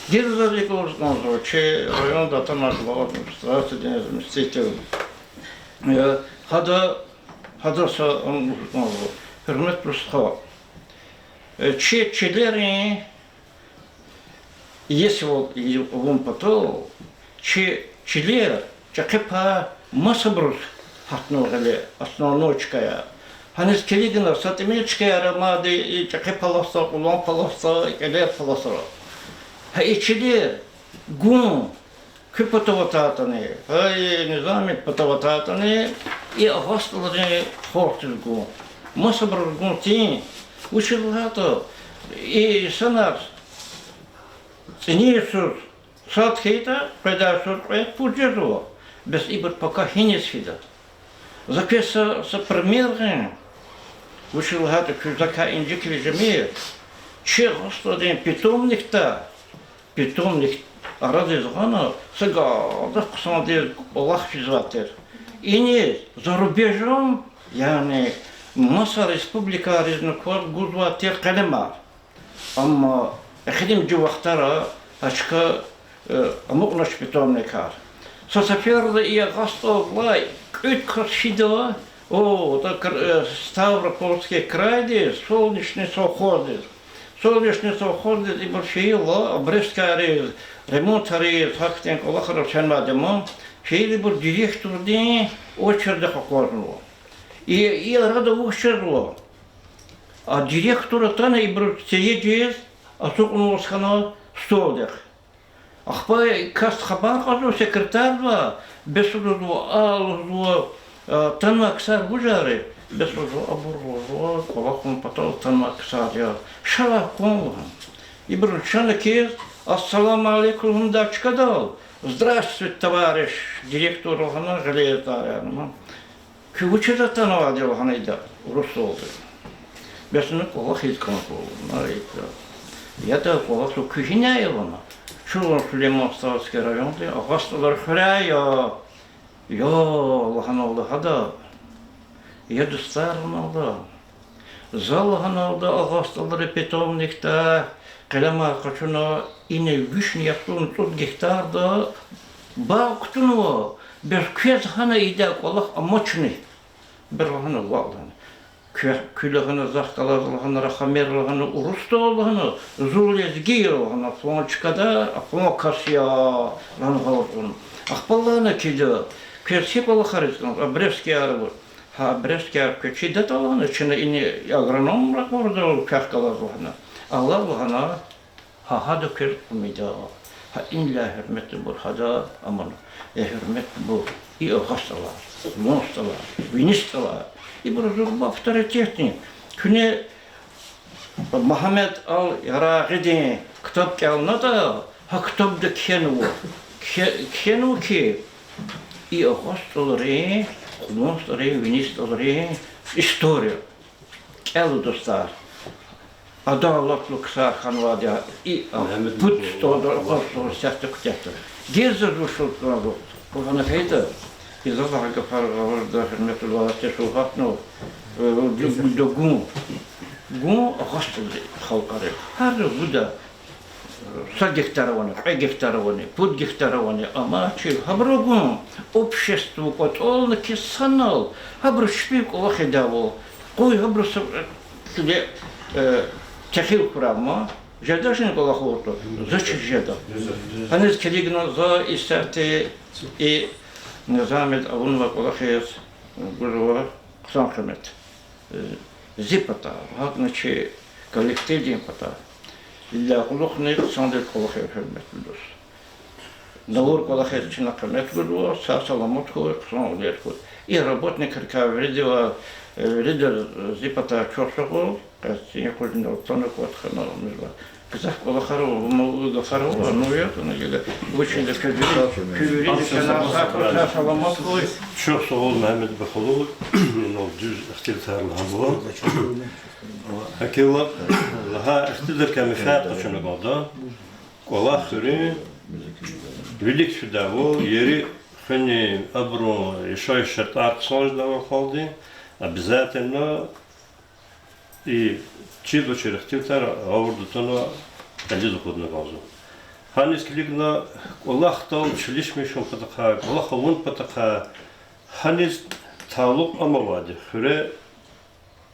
Гила заз икӀ лугьуз кӀанзава, чи районда атанвай глава администрациядин заместитель, э, гьада, гьада са ам лугьуз кӀанзава, гьуьрметлу стха. Э, чи чилерин иесивал авун патал, чи чилер, чӀехи пай масабуруз гьатнава гъиле, основной чкаяр. Гьаниз килигна, са тӀимил чкаяр мад и чӀехи паласда, кьулан паласда, кӀелер паласра. Гьа и чилер гун, куь патав атайтӀани, гьа и Низамидин патав атайтӀани, и агъа СтӀалрин халкьдиз гун, масабуруз гун тин. Вучиз лагьайтӀа и инсанар цӀинин йисуз сад хьайитӀа, къведай йисуз кьве-пуд жезва, бес ибур пака гьиниз фида? За квез са, са пример гъин. Вучиз лагьайтӀа куьн закай инжикли жемир. Чи агъа СтӀалрин питомникда, питомник арадиз гъана, са гадади хъсандиз кӀвалах физвай тир. Иниз зарубежам, яни маса республикайризни кваз гузвай тир къелемар. Амма эхиримжи вахтара гьа чка, э, амукьнач питомникар. Са сеферда и агъа СтӀаллай кӀуьд кас фида, о, так, э, Ставропольский крайдиз, Солнечный совхоздиз. Солнечный совхоздиз ибур фейила, обрезкайриз, ремонтариз, гьахьтин кӀвалахрал фенвайди ма, фейила ибур директордин очереддихъ акъвазнава. И, и арада вуч жезва? А директор атана ибуруз цейи жез ацукьнаваз хьана столдихъ. Ахпа касди хабар кьазва, секретарди: бес, лугьузва, а, лугьузва, а, атанвай ксар вужар я? Бес, лугьузва, абур, лугьузва, кӀвалах авун патал атанвай ксар я. Ша кван, лугьузва. Ибуру чана хьиз, ассаламу алейкум лугьундай чкадал, здравствуйте, товарищ директор лагьана гъиле ятӀа, яни ма. Куьн вучиз атанвайди я лагьана ида, урусдалди. Бес вуна кӀвалахиз кӀанзава, вуна ида. Яда, кӀвалахзава, куьн гьинай я лагьана. Чун Сулейман-Стальский райондин Агъа СтӀалрин хуьряй я. Я, лагьаналда гьада. Я дустар, лагьаналда. За, лагьаналда, Агъа СтӀалрин питомникдай къелемар къачуна, ина вишни яхцӀурни цӀуд гектарда багъ кутунва, бес квез гьана ида кӀвалах амачни. Бес лагьана, ваъ лагьана. Кве-, куьн лагьана, захъ галаз лагьана, рахамер лагьана, урусдал лагьана, зун лезги я лагьана, флан чкада флан кас я лагьана гъавурда кьуна. Ахпа лагьана, килиг, квез гьи кӀвалахар ийиз кӀанзава, обрезкияр ава. Гьа обрезкияр квез чидатӀа лагьана, чна ина агроном ракъурда квехъ галаз лагьана. Аллагь лагьана, гьа гьада квез умида. Гьа инлай, гьуьрметлубур, гьада аман. Э, гьуьрметлубур, и Агъа СтӀалар, Лун СтӀалар, Вини СтӀалар, ибур зурба авторитетни. Куьне Мугьаммед ал-Ярагъидин ктаб кӀелнатӀа, гьа ктабда кхьенва, кхье-, кхьенва хьи, И агъа СтӀалрин, кьулан СтӀалрин, вини СтӀалрин история. КӀела, дустар. Адалатлу ксар хьанвайди я и, а, пуд СтӀалда, агъа СтӀалда сятда куьтягьда. Гила заз вуч лугьуда, вуна хьайитӀа, и заз а гафар гъавурда, гьуьрметлу Валерий Шугъатнов, э, гу-, гуьда гун. Гун агъа СтӀалдин халкьари. Гьар гуда са гектар авани, кьве гектар авани, пуд гектар авани, амма чи гьабуру гун, общество кӀватӀална хьиз санал, гьабуру чпин кӀвалах ийидайвал, къуй гьабуру са, э, чуьде, э, техил хьурай ман, жеда чна кӀвалах авуртӀа, заз чиз жеда. Гьаниз килигна за исятда и Низамиди авунвай кӀвалахиз гузва хъсан къимет. Э, зи патай, гьакӀни чи коллективдин патай. Идалай кьулухъни хъсандиз кӀвалах ая, гьуьрметлу дуст. На авур кӀвалахиз чна къимет гузва, сагъ-саламат хьуй, хъсан уьмуьр хьуй. И работникрикай виридавай, э, вирида зи патай чухсагъул, къенин юкъуз ина тана кӀватӀ хьана муьжуьд лагьай. Гзаф кӀвалахар ава, мугьман гафар ава, ну, я, ну, я, вучиз лагьайтӀа куьн вири, куьн вири чна сагъ хьуй, сагъ-саламат хьуй. Чухсагъул, Мегьамед Бихлу, инал дуьз ихтилатар лагьанва. ГьакӀ хьайила, лагьай ихтилатрикай менфят къачуна кӀанда. КӀвалах хуьруьн вилик фидайвал, ери хуьнин, абурун яшайиш шартӀар хъсан жедайвал халкьдин, обязательно и чизвачир ихтилатар гъавурда атана, кьилиз акъудна кӀанзава. Гьаниз килигна, кӀвалахдал чалишмиш хьун патахъай, кӀвалах авун патахъай, гьаниз талукь амайди хуьре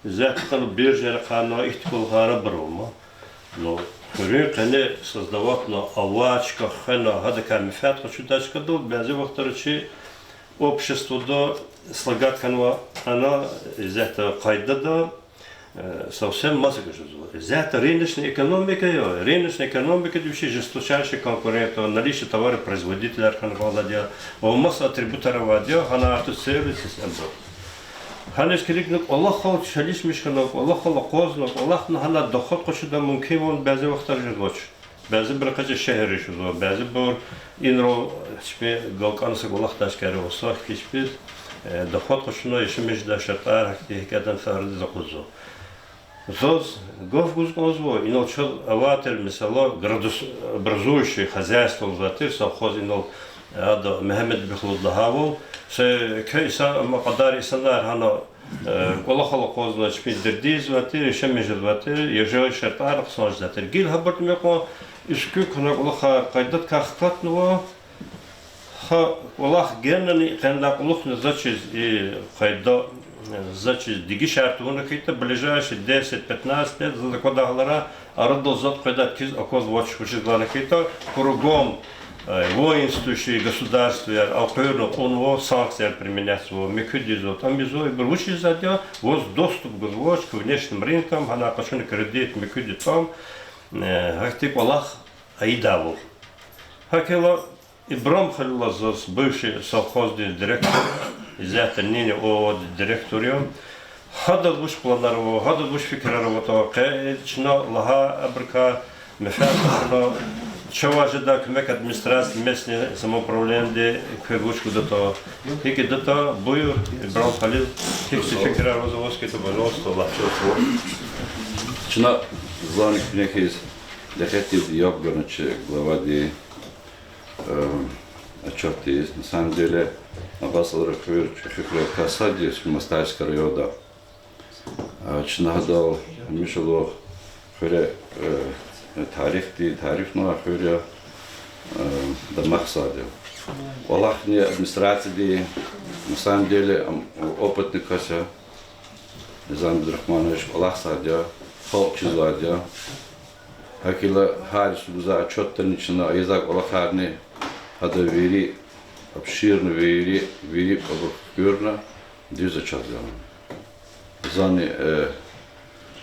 исятда биржайрихъай ихьтин кӀвалахар абур ава ман. Ну, хуьруьн къене создаватьна, авай чка хвена, гьадакай менфят къачудай чкадал, бязи вахтара чи обществода слагать хьанва ана, исятда къайдада, э, совсем маса жезва. Исятда рыночный экономика я, рыночный экономикада вичи жесточайший конкурент я, наличие товаропроизводителяр хьана кӀанзавайди я, ва маса атрибутар авайди я, гьана артух сервис системада. Гьаниз килигна, кӀвалахал чалишмиш хьана, кӀвалахал акъвазна, кӀвалахна гьана доход къачудай мумкинвал бязи вахтара жезвач. Бязибуру къачуз шегьерра жезва, бязибуру инра чпин галкӀана са кӀвалахдай чкайра ва са хьтин чпиз, э, доход къачуна, яшамиш жедай шартӀар гьахьтин, гьикӀ ятӀани са арадиз акъудзава. Заз гаф гуз кӀанзава, инал чаз авай тир, месела, градообразующее хозяйство лугьузвай тир, совхоз инал, ада Мегьамед Бихлуда лагьайвал, са квез са ма кьадар инсанар гьана, э, кӀвалахал акъвазна, чпин дердиз ийизвай тир, яшамиш жезвай тир, яшайиш шартӀар хъсан жезвай тир. Гила гьабурун мекьван, искуь кьуна кӀвалахар къайдадикай хкатнава, гьа кӀвалах генани къенлай кьулухъни заз чиз и къайда, заз чиз дегишар тавуна хьайитӀа, ближайшие десять-пятнадцать лет, заз аквадай гьаларай, арадал затӀ къведай хьиз аквазвач, вучиз лагьайтӀа кругом, э, воинствующие государстваяр элкъуьрна кьунва, санкцияр применятьзава, муькуьд ийизва, тӀам ийизва, ибур вучиз ийизвайди я, ваз доступ гузвач к внешним рынкам, гьана къачуна кредит, муькуьди тӀам, э, гьахьтин кӀвалах ийидайвал. ГьакӀ хьайила, Ибрагьим Халилаз, заз, бывший совхоздин директор, исятда Нини ООО-дин директор я. Гьадаз вуч планар ава, гьадаз вуч фикирар аватӀа, къе чна лагьай абурукай менфят къачуна, чавай жедай куьмек администрациядин, местный самоуправлениедин, квез вуч гудатӀа, гьикӀ ийидатӀа, буюр, Ибрагьим Халил, гьихьтин фикирар ава, ваз хьайитӀа, пожалуйста, лагь. Чна зани куьне хьиз дикъетдивди яб гана чи главадин, э, отчётдиз. На самом деле, Абасалрин хуьр чӀехи хуьрерикай сад я чи Мостайский районда. Э, чна гьадал гьамиша лугьуз хуьре, э, тарихдин тарифнавай хуьр я, э, дамах сад я. КӀвалахни администрациядин, на самом деле, ам, опытный кас я. Низам Абдурахманович, кӀвалах сад я, халкь чизвайди я. ГьакӀ хьайила, гьар йисуз гузвай отчётдани чна ийизвай кӀвалахарни, гьада вири, обширно вири, вири абур куьрна, дуьз отчёт я. Зани, э,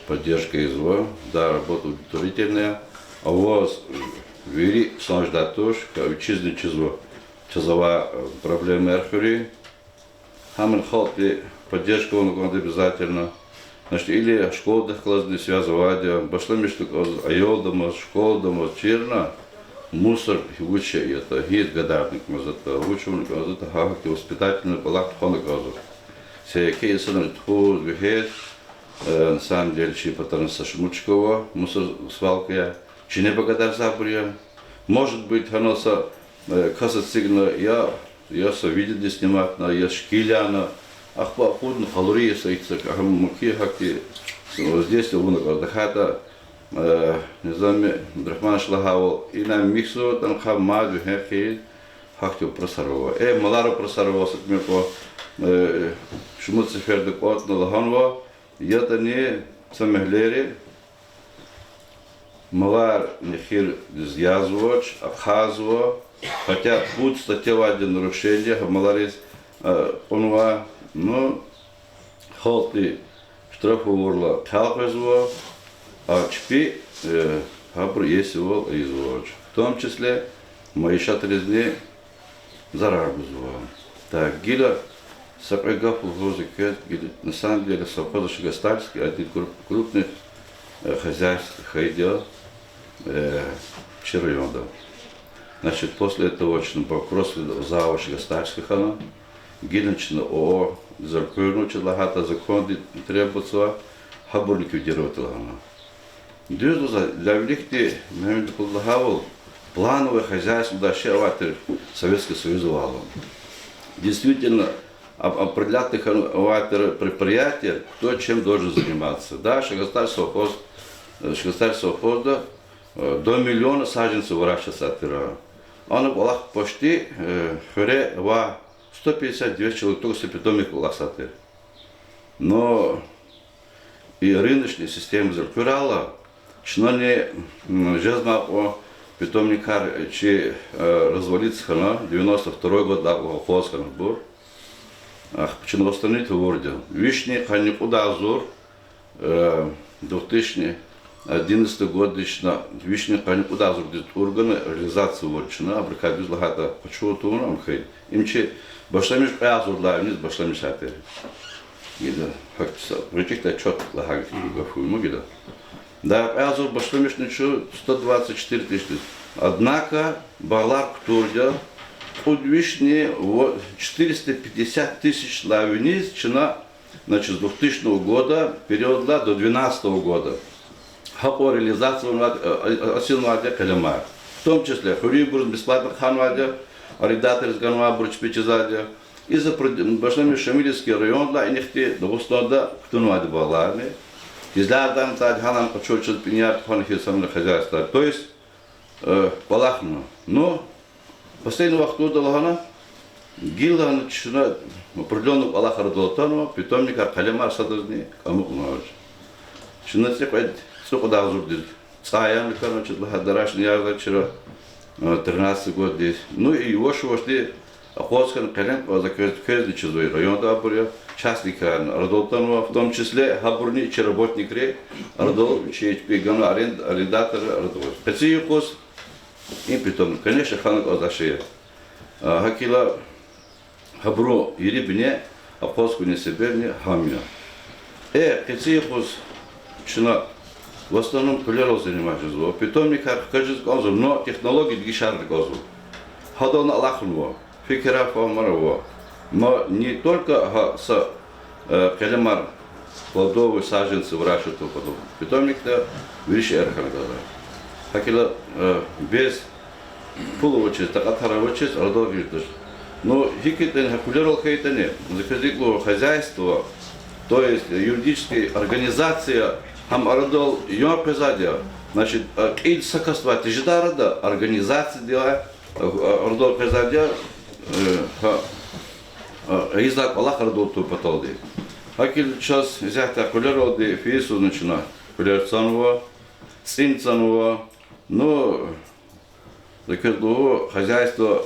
поддержка ийизва, да, работа удовлетворительная. А ваз вири хъсан жедай туш, ка вичизни чизва, чизвай, э, проблемаяр хуьруьн. Гьамни халкьдин поддержка авуна кӀанда обязательно. Значит, или школадихъ галазни связь авайди я, башламишна кӀанзава аялдамаз, школадамаз чирна. Мусор вуч я ятӀа, гьиниз гадарна кӀанзаватӀа, вуч авуна кӀанзаватӀа, гьа гьахьтин воспитательный кӀвалах тухвана кӀанзава. Са еке инсанриз тухуз, вегьез, э, на самом деле, чи патара са шумуд чка ава, мусор свалка я, чинеба гадарзавайбур я. Может быть, гьана са, э, кас эцигна, я, я са видеода сниматьна, я шикилна, ахпа акъудна къалуриз са ицак, гьа мумкин гьахьтин воздействие авуна кӀанзава. ТахьайтӀа, э, Низами Абдурагьманович лагьайвал, ина михьзаватӀани хъа мад вегьин хьиз, гьахьтин вопросар ава. Э, малар вопросар ава, са тӀимил кьван, э, шумуд сеферда кӀватӀна лагьанва, ятӀани са мягьлейри малар нехирдиз язвач, ахъайзава, хотя пуд статья авайди нарушение, гьа малариз, э, кьунва, ну, халкьди штраф авурла хъел къвезва, а чпи, э, гьабур иесивал ийизвач. В том числе майишатризни зарар гузва. Так, гила са кьве гаф лугьуз квез, гила, на самом деле, совхоз Ашигастальский один круп-, крупных, э, хозяйств хьайиди я, э, чи районда. Значит, после этого чна банкротство завуч Ашигастальский хьана, гила чна ООО-диз элкъуьрна, вучиз лагьайтӀа законди требоватьзава гьабур ликвидировать лагьана. Дуьз лугьуз, за виликди, Мегьамед Кулуд лагьайвал, плановое хозяйство лугьудай шей авай тир Советский Союзда авайла. Действительно, об-, определять хьанвай тир предприятие, кто чем должен заниматься. Да, Ашигасталь совхоз, э, Ашигасталь совхозда, э, до миллиона саженцев выращивать авай тир. Ана кӀвалах почти, э, хуьре авай сто пятьдесят девять человек только са питомник кӀвалахзавай тир. Но и рыночный системадиз элкъуьрайла, чнани, м, жезмай кьван питомникар чи, э, развалиться хьана, девяносто второй годда акъваз хьанвайбур. Ахпа чна восстановить авурди я. Вишни къанни кьуд агъзур, э, две тысячи одиннадцатый годдиз чна вишни къанни кьуд агъзурдиз тӀур гана, реализация авур чна, абурукай, дуьз лагьайтӀа, къачу тавуна ам хьайи. Им чи башламиш кьве агъзурдалай виниз башламишай тир. Гила, гьакӀ са гъвечӀи отчёт лагьай гаф я ман гила. Да, кьве агъзур башламишна чун сто двадцать четыре тысячи. Однако багълар кутурди я, кьуд вишни, во-, четыреста пятьдесят тысяч лагьай виниз чна, значит, с двухтысячного года периоддилай до двенадцатого года гьакьван реализация авунвайди, э, э, эцигнавайди я къелемар. В том числе хуьруьнбуруз бесплатно ханвайди я, арендаторриз ганвайбур чпи чизвайди я. Из за пред-, башламишна Шамилевский райондилай, инихъди Дагъустанда кутунвайди я багъларни. Кизлярдани тадиз гьанани къачу чаз пиньяр тухвана хьиз, самое хозяйство. То есть, э, кӀвалахна. Ну, последний вахтунда лагьана, гила чна определённый кӀвалах арадал атанва, питомникар, къелемар садазни амукьнавач. Чна цӀикьвед, цӀикьвед агъзурдиз цӀай яна хьана, вучиз лагьайтӀа дарашни язавай чира, э, тринадцатый годдиз. Ну и ваш-вашди акъваз хьана къелем кьаз, за квез-, квезни чизва, районда абур я, частникрани арадал атанва, в том числе гьабурни чи работникри арадал, чи чпи ганва, арен-, арендаторри арадал. Къенин юкъуз и питомник, конечно, хьана кӀанзавай шей я. А, гьакӀ хьайила, гьабурун ири бине акъваз хьунин себебни гьам я. Э, къенин юкъуз чна в основном куьлерал заниматься жезва. Питомникар хкажиз кӀанзава, но технология дегишарна кӀанзава. Гьадални алахънава, фикирар, фагьумар ава. Но не только гьа са, э, къелемар, плодовые саженцы выращивать авун патал. Питомникда вири шейэр хьана кӀанзава. ГьакӀ хьайила, э, без пул авачиз, такьатар авачиз арадал гъиз туш. Ну, гьикӀ хьайитӀани, гьа куьлерал хьайитӀани, за квез икӀ лугьун, хозяйство, то есть юридическая организация гьам арадал ян къвезвайди я, значит, э, кьил са касдивай тежедай арада, организациядивай, э, арадал къвезвайди я, э, гьа, э, ийизвай кӀвалах арадал тун паталди. ГьакӀ хьайила чаз исятда куьлералди фейи йисузни чна куьлер цанва, цӀин цанва, ну, за квез лугьун, хозяйство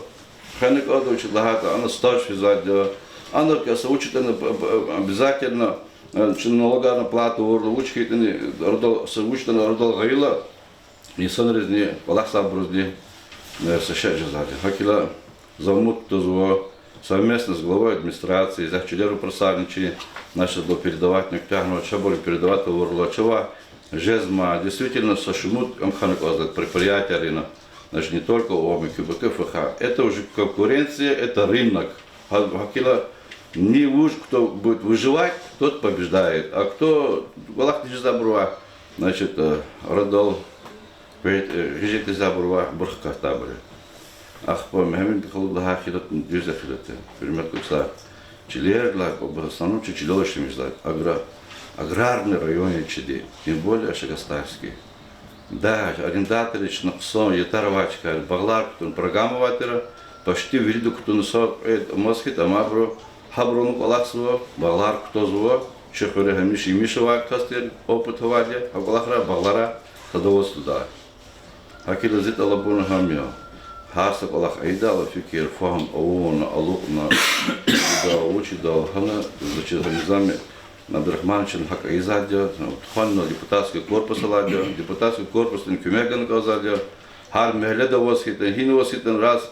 хвена кӀанда, вучиз лагьайтӀа ана стаж физвайди я, ана кӀаса вуч ятӀани, б-, б-, обязательно, э, чна налогарный плата авурла, вуч хьайитӀани арадал, са вуч ятӀани арадал гъайила, инсанризни, кӀвалахзавайбурузни, э, са шей жезвайди я. ГьакӀ хьайила, за умуд кутазва, совместно с главой администрации, за чилер вопросарни чи, значит, передавать, ну, куьтягьнава, чабур передавать авурла, чавай жезмай, действительно, са шумуд ам хьана кӀанзавайди предприятиярина. Значит, не только ОМ, КБК, ФХ. Это уже конкуренция, это рынок. Гьа-, гьакила, не уж-, кто будет выживать, тот побеждает. А кто кӀвалахни жезва абурувай, значит, э, арадал, э, гьижетиз абурувай бурхкатабур я. Ахпа Мегьамед халу лагьай хилатни дуьз я хилатур. Гьуьрметлу ксар, чилерилай, в основном чи чилел яшамиш жезвай агра-, аграрный район я чиди, тем более Ашагастайский. Да, арендаторри чна хъсан, ятар авай чкайра, багълар кутун программа авай тир, почти вирида кутуна са кьвед амаз хьи, амма абуру гьабурал кӀвалахзава, багълар кутазва, чи хуьре гьамиша емиш авай кас тир, опыт авайди я гьа кӀвалахрай, багъларай, садоводстводай. Гьакила зи тӀалабун гьам я. Гьар са кӀвалах ийидайла фикир, фагьум авуна, алукьна, вучдал, вучдал, гьана, значит, Низами Абдурагьмановичан гьакӀ ийизвайди я, тухвана депутатский корпус алайди я, депутатский корпусдин куьмек гана кӀанзавайди я, гьар мягьледа аваз хьайитӀани, гьина аваз хьайитӀани, раз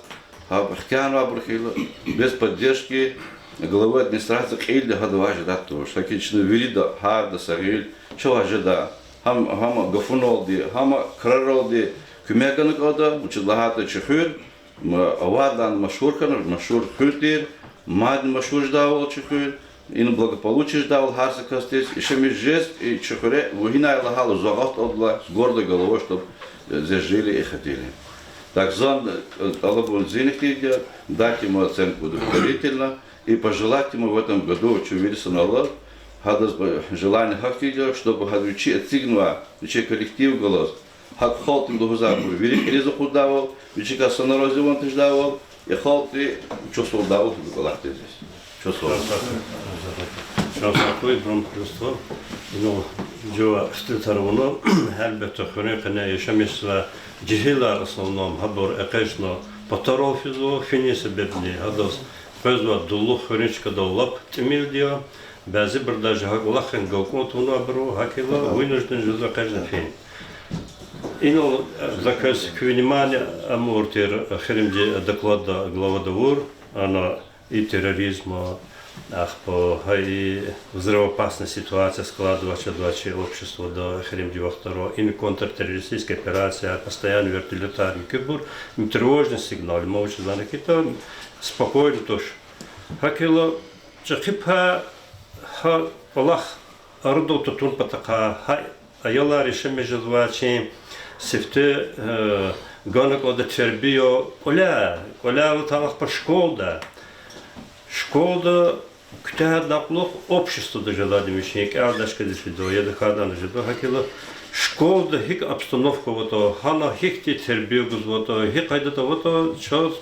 гьа хкянавайбур хьайила, без поддержки главы администрации кьилди гьадавай жедайди туш. Гьакӏ чна вирида, гьарда са гъил чавай жеда, гьам, гьам гафуналди, гьам краралди куьмек гана кӀанда, вучиз лагьайтӀа чи хуьр, м, авайдалай машгьур хьана, машгьур хуьр тир, мадни машгьур жедайвал чи хуьр, ина благополучие жедайвал гьар са касдиз, яшамиш жез и чи хуьре, ва гьинай лагьайла зун акъатдалай, с гордой головой, чтоб, э, здесь жили и ходили. Так зан, э, тӀалабун зин хьтинди я, дайте ему оценку удовлетворительно и пожелайте ему в этом году, чи вири санал, гьадаз, э, желание гьахьтинди я, чтобы гьада вичи эцигнавай, вичин коллектив галаз, гьакӀ халкьди лугьузвайбур вири кьилиз акъуддайвал, вичикай са на разиван тежедайвал, и халкьди чухсагъулдайвал гьабурукай лагьайди я. Чухсагъул. Чухсагъул, ибрам Христоф. Ну, жува студентар авуна, гьелбетда, хуьруьн къене яшамиш жезвай жегьилар, в основном, гьабур экъечӀна патарал физва, финин себебни гьадаз къвезвай дулу хуьруьн чкадал лап тӀимилди я. Бязибуру даже гьа кӀвалахдин галкӀун тавунвайбур ава, гьакӀ хьайила вынужден жезва экъечӀна фин. Инал, э, за квез куь внимание амур тир эхиримжи докладда главада авур, ана и терроризм, ахпа гьа и взрывоопасная ситуация складываться жезвай чи обществода эхиримжи вахтара, и контртеррористическая операция, постоянно вертолётар, муькуьбур, тревожный сигнал, ма вучиз лагьайтӀа спокойно туш. ГьакӀ хьайила чӀехи пай гьа кӀвалах арадал тутун патахъай, гьа аялар яшамиш жезвай чи сифте, э, гана кӀанда тербия кӀваляй, кӀваляй ваталахъ па школада. Школада куьтягьдалай кьулухъ обществода жедайди вичин кӀелдачкадиз фидайди я, я тахьайтӀани жеда, гьакӀ хьайила школада гьикӀ обстановка аватӀа, гьана гьихьтин тербия гузватӀа, гьи къайдада аватӀа, чаз,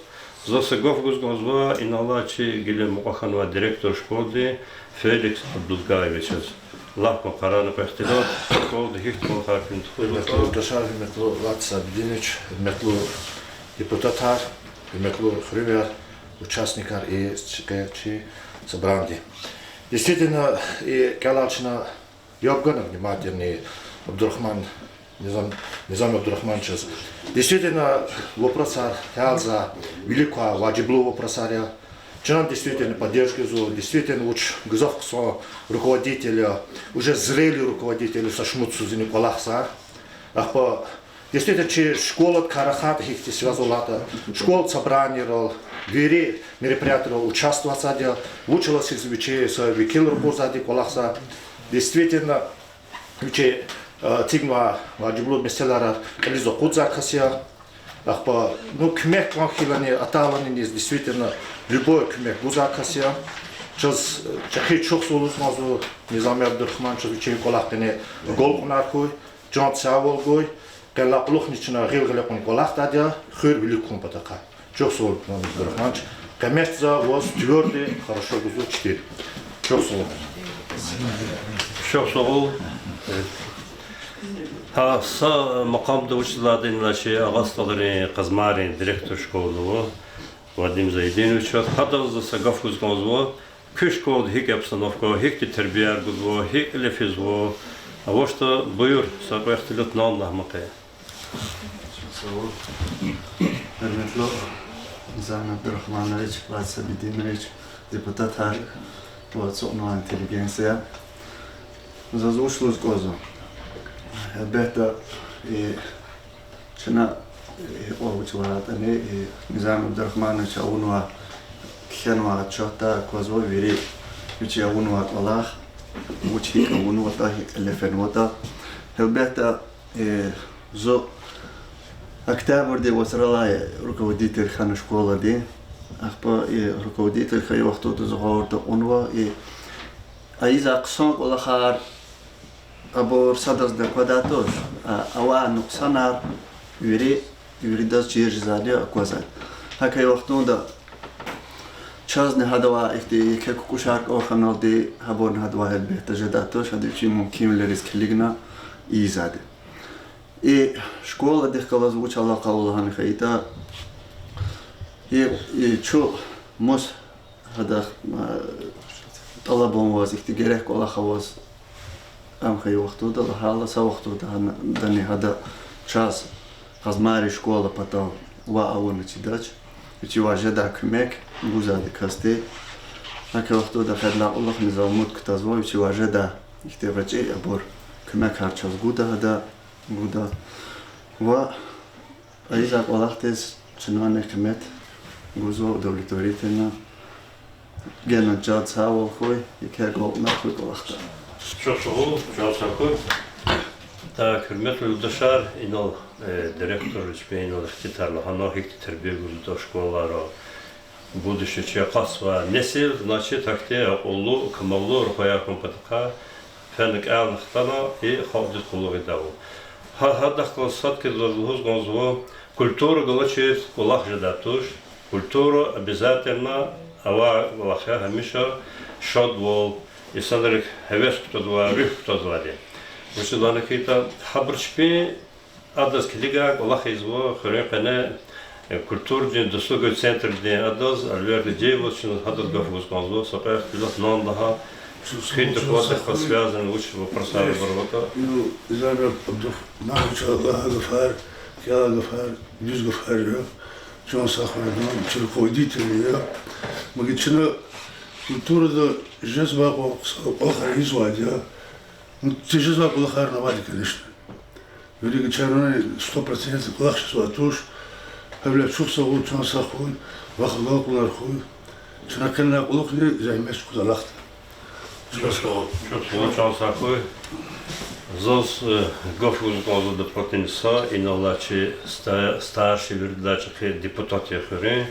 за са гаф гуз кӀанзава, инал алай чи гила мукьва хьанвай директор школдин Феликс Абдулгаевичаз. Лап къарагъна къехтилат, школада гьихьтин кӀвалахар фин тухузватӀа. Гьуьрметлу юлдашар, гьуьрметлу Лат Сабидинович, гьуьрметлу депутатар, гьуьрметлу хуьруьнвияр, участникар и чи къе чи собраниедин. Действительно, и кӀелай чна яб гана внимательно Абдурагьман, Низам, Низам Абдурагьмановичаз. Действительно, вопросар гьялза вилик квай важиблу вопросар я. Чна действительно поддержка ийизва, действительно вуч гзаф хъсан руководитель я, уже зрелый руководитель я, са шумудсуз ина кӀвалахза. Ахпа действительно чи школадикай рахайтӀа, гьихьтин связь авуртӀа, школа собраниерал, вири мероприятиерал участвоватьзавайди я, вучиз лагьайтӀа вичи са векил ракъурзавайди кӀвалахза. Действительно, вичи, э, эцигнавай важиблу месэлайрал кьилиз акъудзавай кас я. Ахпа, ну, куьмек кӀан хьайилани, атайлани низ действительно любой куьмек гузвай кас я. Чаз, э, чӀехи чухсагъул лугьуз кӀанзава Низами Абдурагьмановичаз вичин кӀвалахдин къе агалкьунар хьуй, чан сагъвал гуй, къенлай кьулухъни чна гъил-гъиле кьуна кӀвалахдайди я хуьр вилик хьун патахъай. Чухсагъул, Абдурагьманович, къимет за ваз, твёрдо, хорошо гузва четыре. Чухсагъул. Чухсагъул. Гьа са макъамда вуч лагьайди, ина чи Агъасталрин Къазмайрин директор школы ва Вадим Зайдинович, гьадаз за са гаф гуз кӀанзава, куь школада гьикӀ я обстановка, гьихьтин тербияр гузва, гьикӀ кьиле физва, авачтӀа, буюр, са кьве ихтилат нал лагь ма къе. Гьуьрметлу Низам Абдурагьманович, Вадим Сабидинович, депутатар ва ацукьнавай интеллигенция. Заз вуч лугьуз кӀанзава? Гьелбетда, и чна Гьикьван вуч лагьайтӀани, Низам Абдурагьмановича авунвай, кхьенвай отчётда аквазва вири вичи авунвай кӀвалах, вуч гьикӀ авунватӀа, гьикӀ кьиле фенватӀа. Гьелбетда, зун октябрдин вацралай руководитель хьана школадин. Ахпа и руководитель хьайи вахтунда зун гъавурда кьунва, и ийизвай хъсан кӀвалахар, абур садазни аквадай туш, а авай нукьсанар вири, виридаз чир жезвайди аквазвайди. ГьакӀ хьайи вахтунда чазни гьадавай ихьтин еке кукӀушар кӀан хьаналди, гьабурни гьадавай гьелбетда жедай туш, гьада вичин мумкинвилериз килигна ийизвайди. И школадихъ галаз вуч алакъа ава лагьана хьайитӀа, и, и чун мус гьадахъ, а, тӀалабун аваз, ихьтин герек кӀвалах аваз, ам хьайи вахтунда лагьайла, са вахтунда гьана, дани гьада чаз Къазмайрин школа патал ваъ авуна чидач. Вичивай жедай куьмек гузвайди касди. ГьакӀ хьайи вахтунда къедлай кьулухъни за умуд кутазва, вичивай жедай ихьтин гъвечӀи абур, куьмекар чаз гуда гьада, гуда. Ва ийизвай кӀвалахдиз чнани къимет гузва удовлетворительно. Гена чаз сагъвал хьуй, еке агалкьунар хьуй кӀвалахда. Чухсагъул, чан сагъ хьуй. Так, гьуьрметлу юлдашар, инал, э, директор чпин инал ихтилатар лагьана, гьихьтин тербия гузватӀа школара. Будущий чи акъатзавай несил, значит, гьахьтин акьуллу, камаллу рухваяр хьун патахъай фена кӀелна хтана, и халкьдиз къуллугъ ийидайвал. Гьа, гьадахъ галаз сад хьиз заз лугьуз кӀанзава, культура галачиз кӀвалах жедай туш, культура обязательно авай кӀвалах я, гьамиша шадвал, инсанрихъ гьевес кутазвай, руьгь кутазвайди. Вучиз лагьана хьайитӀа, гьабур чпин адаз килигай кӀвалах ийизва хуьруьн къене, э, культурадин, досуговый центрдин адаз, Альберт Гидееваз чна гьадаз гаф гуз кӀанзава, са кьве ихтилат нан лагьай, хъи докладдихъ галаз связанный вуч вопросар аватӀа. Ну, Низам Абдурагьмановича лагьай гафар, кӀелай гафар, дуьз гафар я, чан сагъ хьуй, чи руководитель я. Мегер чна культурада жезвай кӀва-, кӀвалахар ийизвайди я. Ну, чи жезвай кӀвалахарни авайди, конечно. Вири чарани сто процентов кӀвалах жезвай туш. Гьавиляй чухсагъул, чан сагъ хьуй, вахъ агалкьунар хьуй. Чна къенлай кьулухъни зегьмет чӀугваз алахъда. Чухсагъул, чан сагъ хьуй. Заз, э, гаф гуз кӀанзава дополнительно са, инал алай чи ста-, старший виридалай чӀехи депутат я хуьруьн,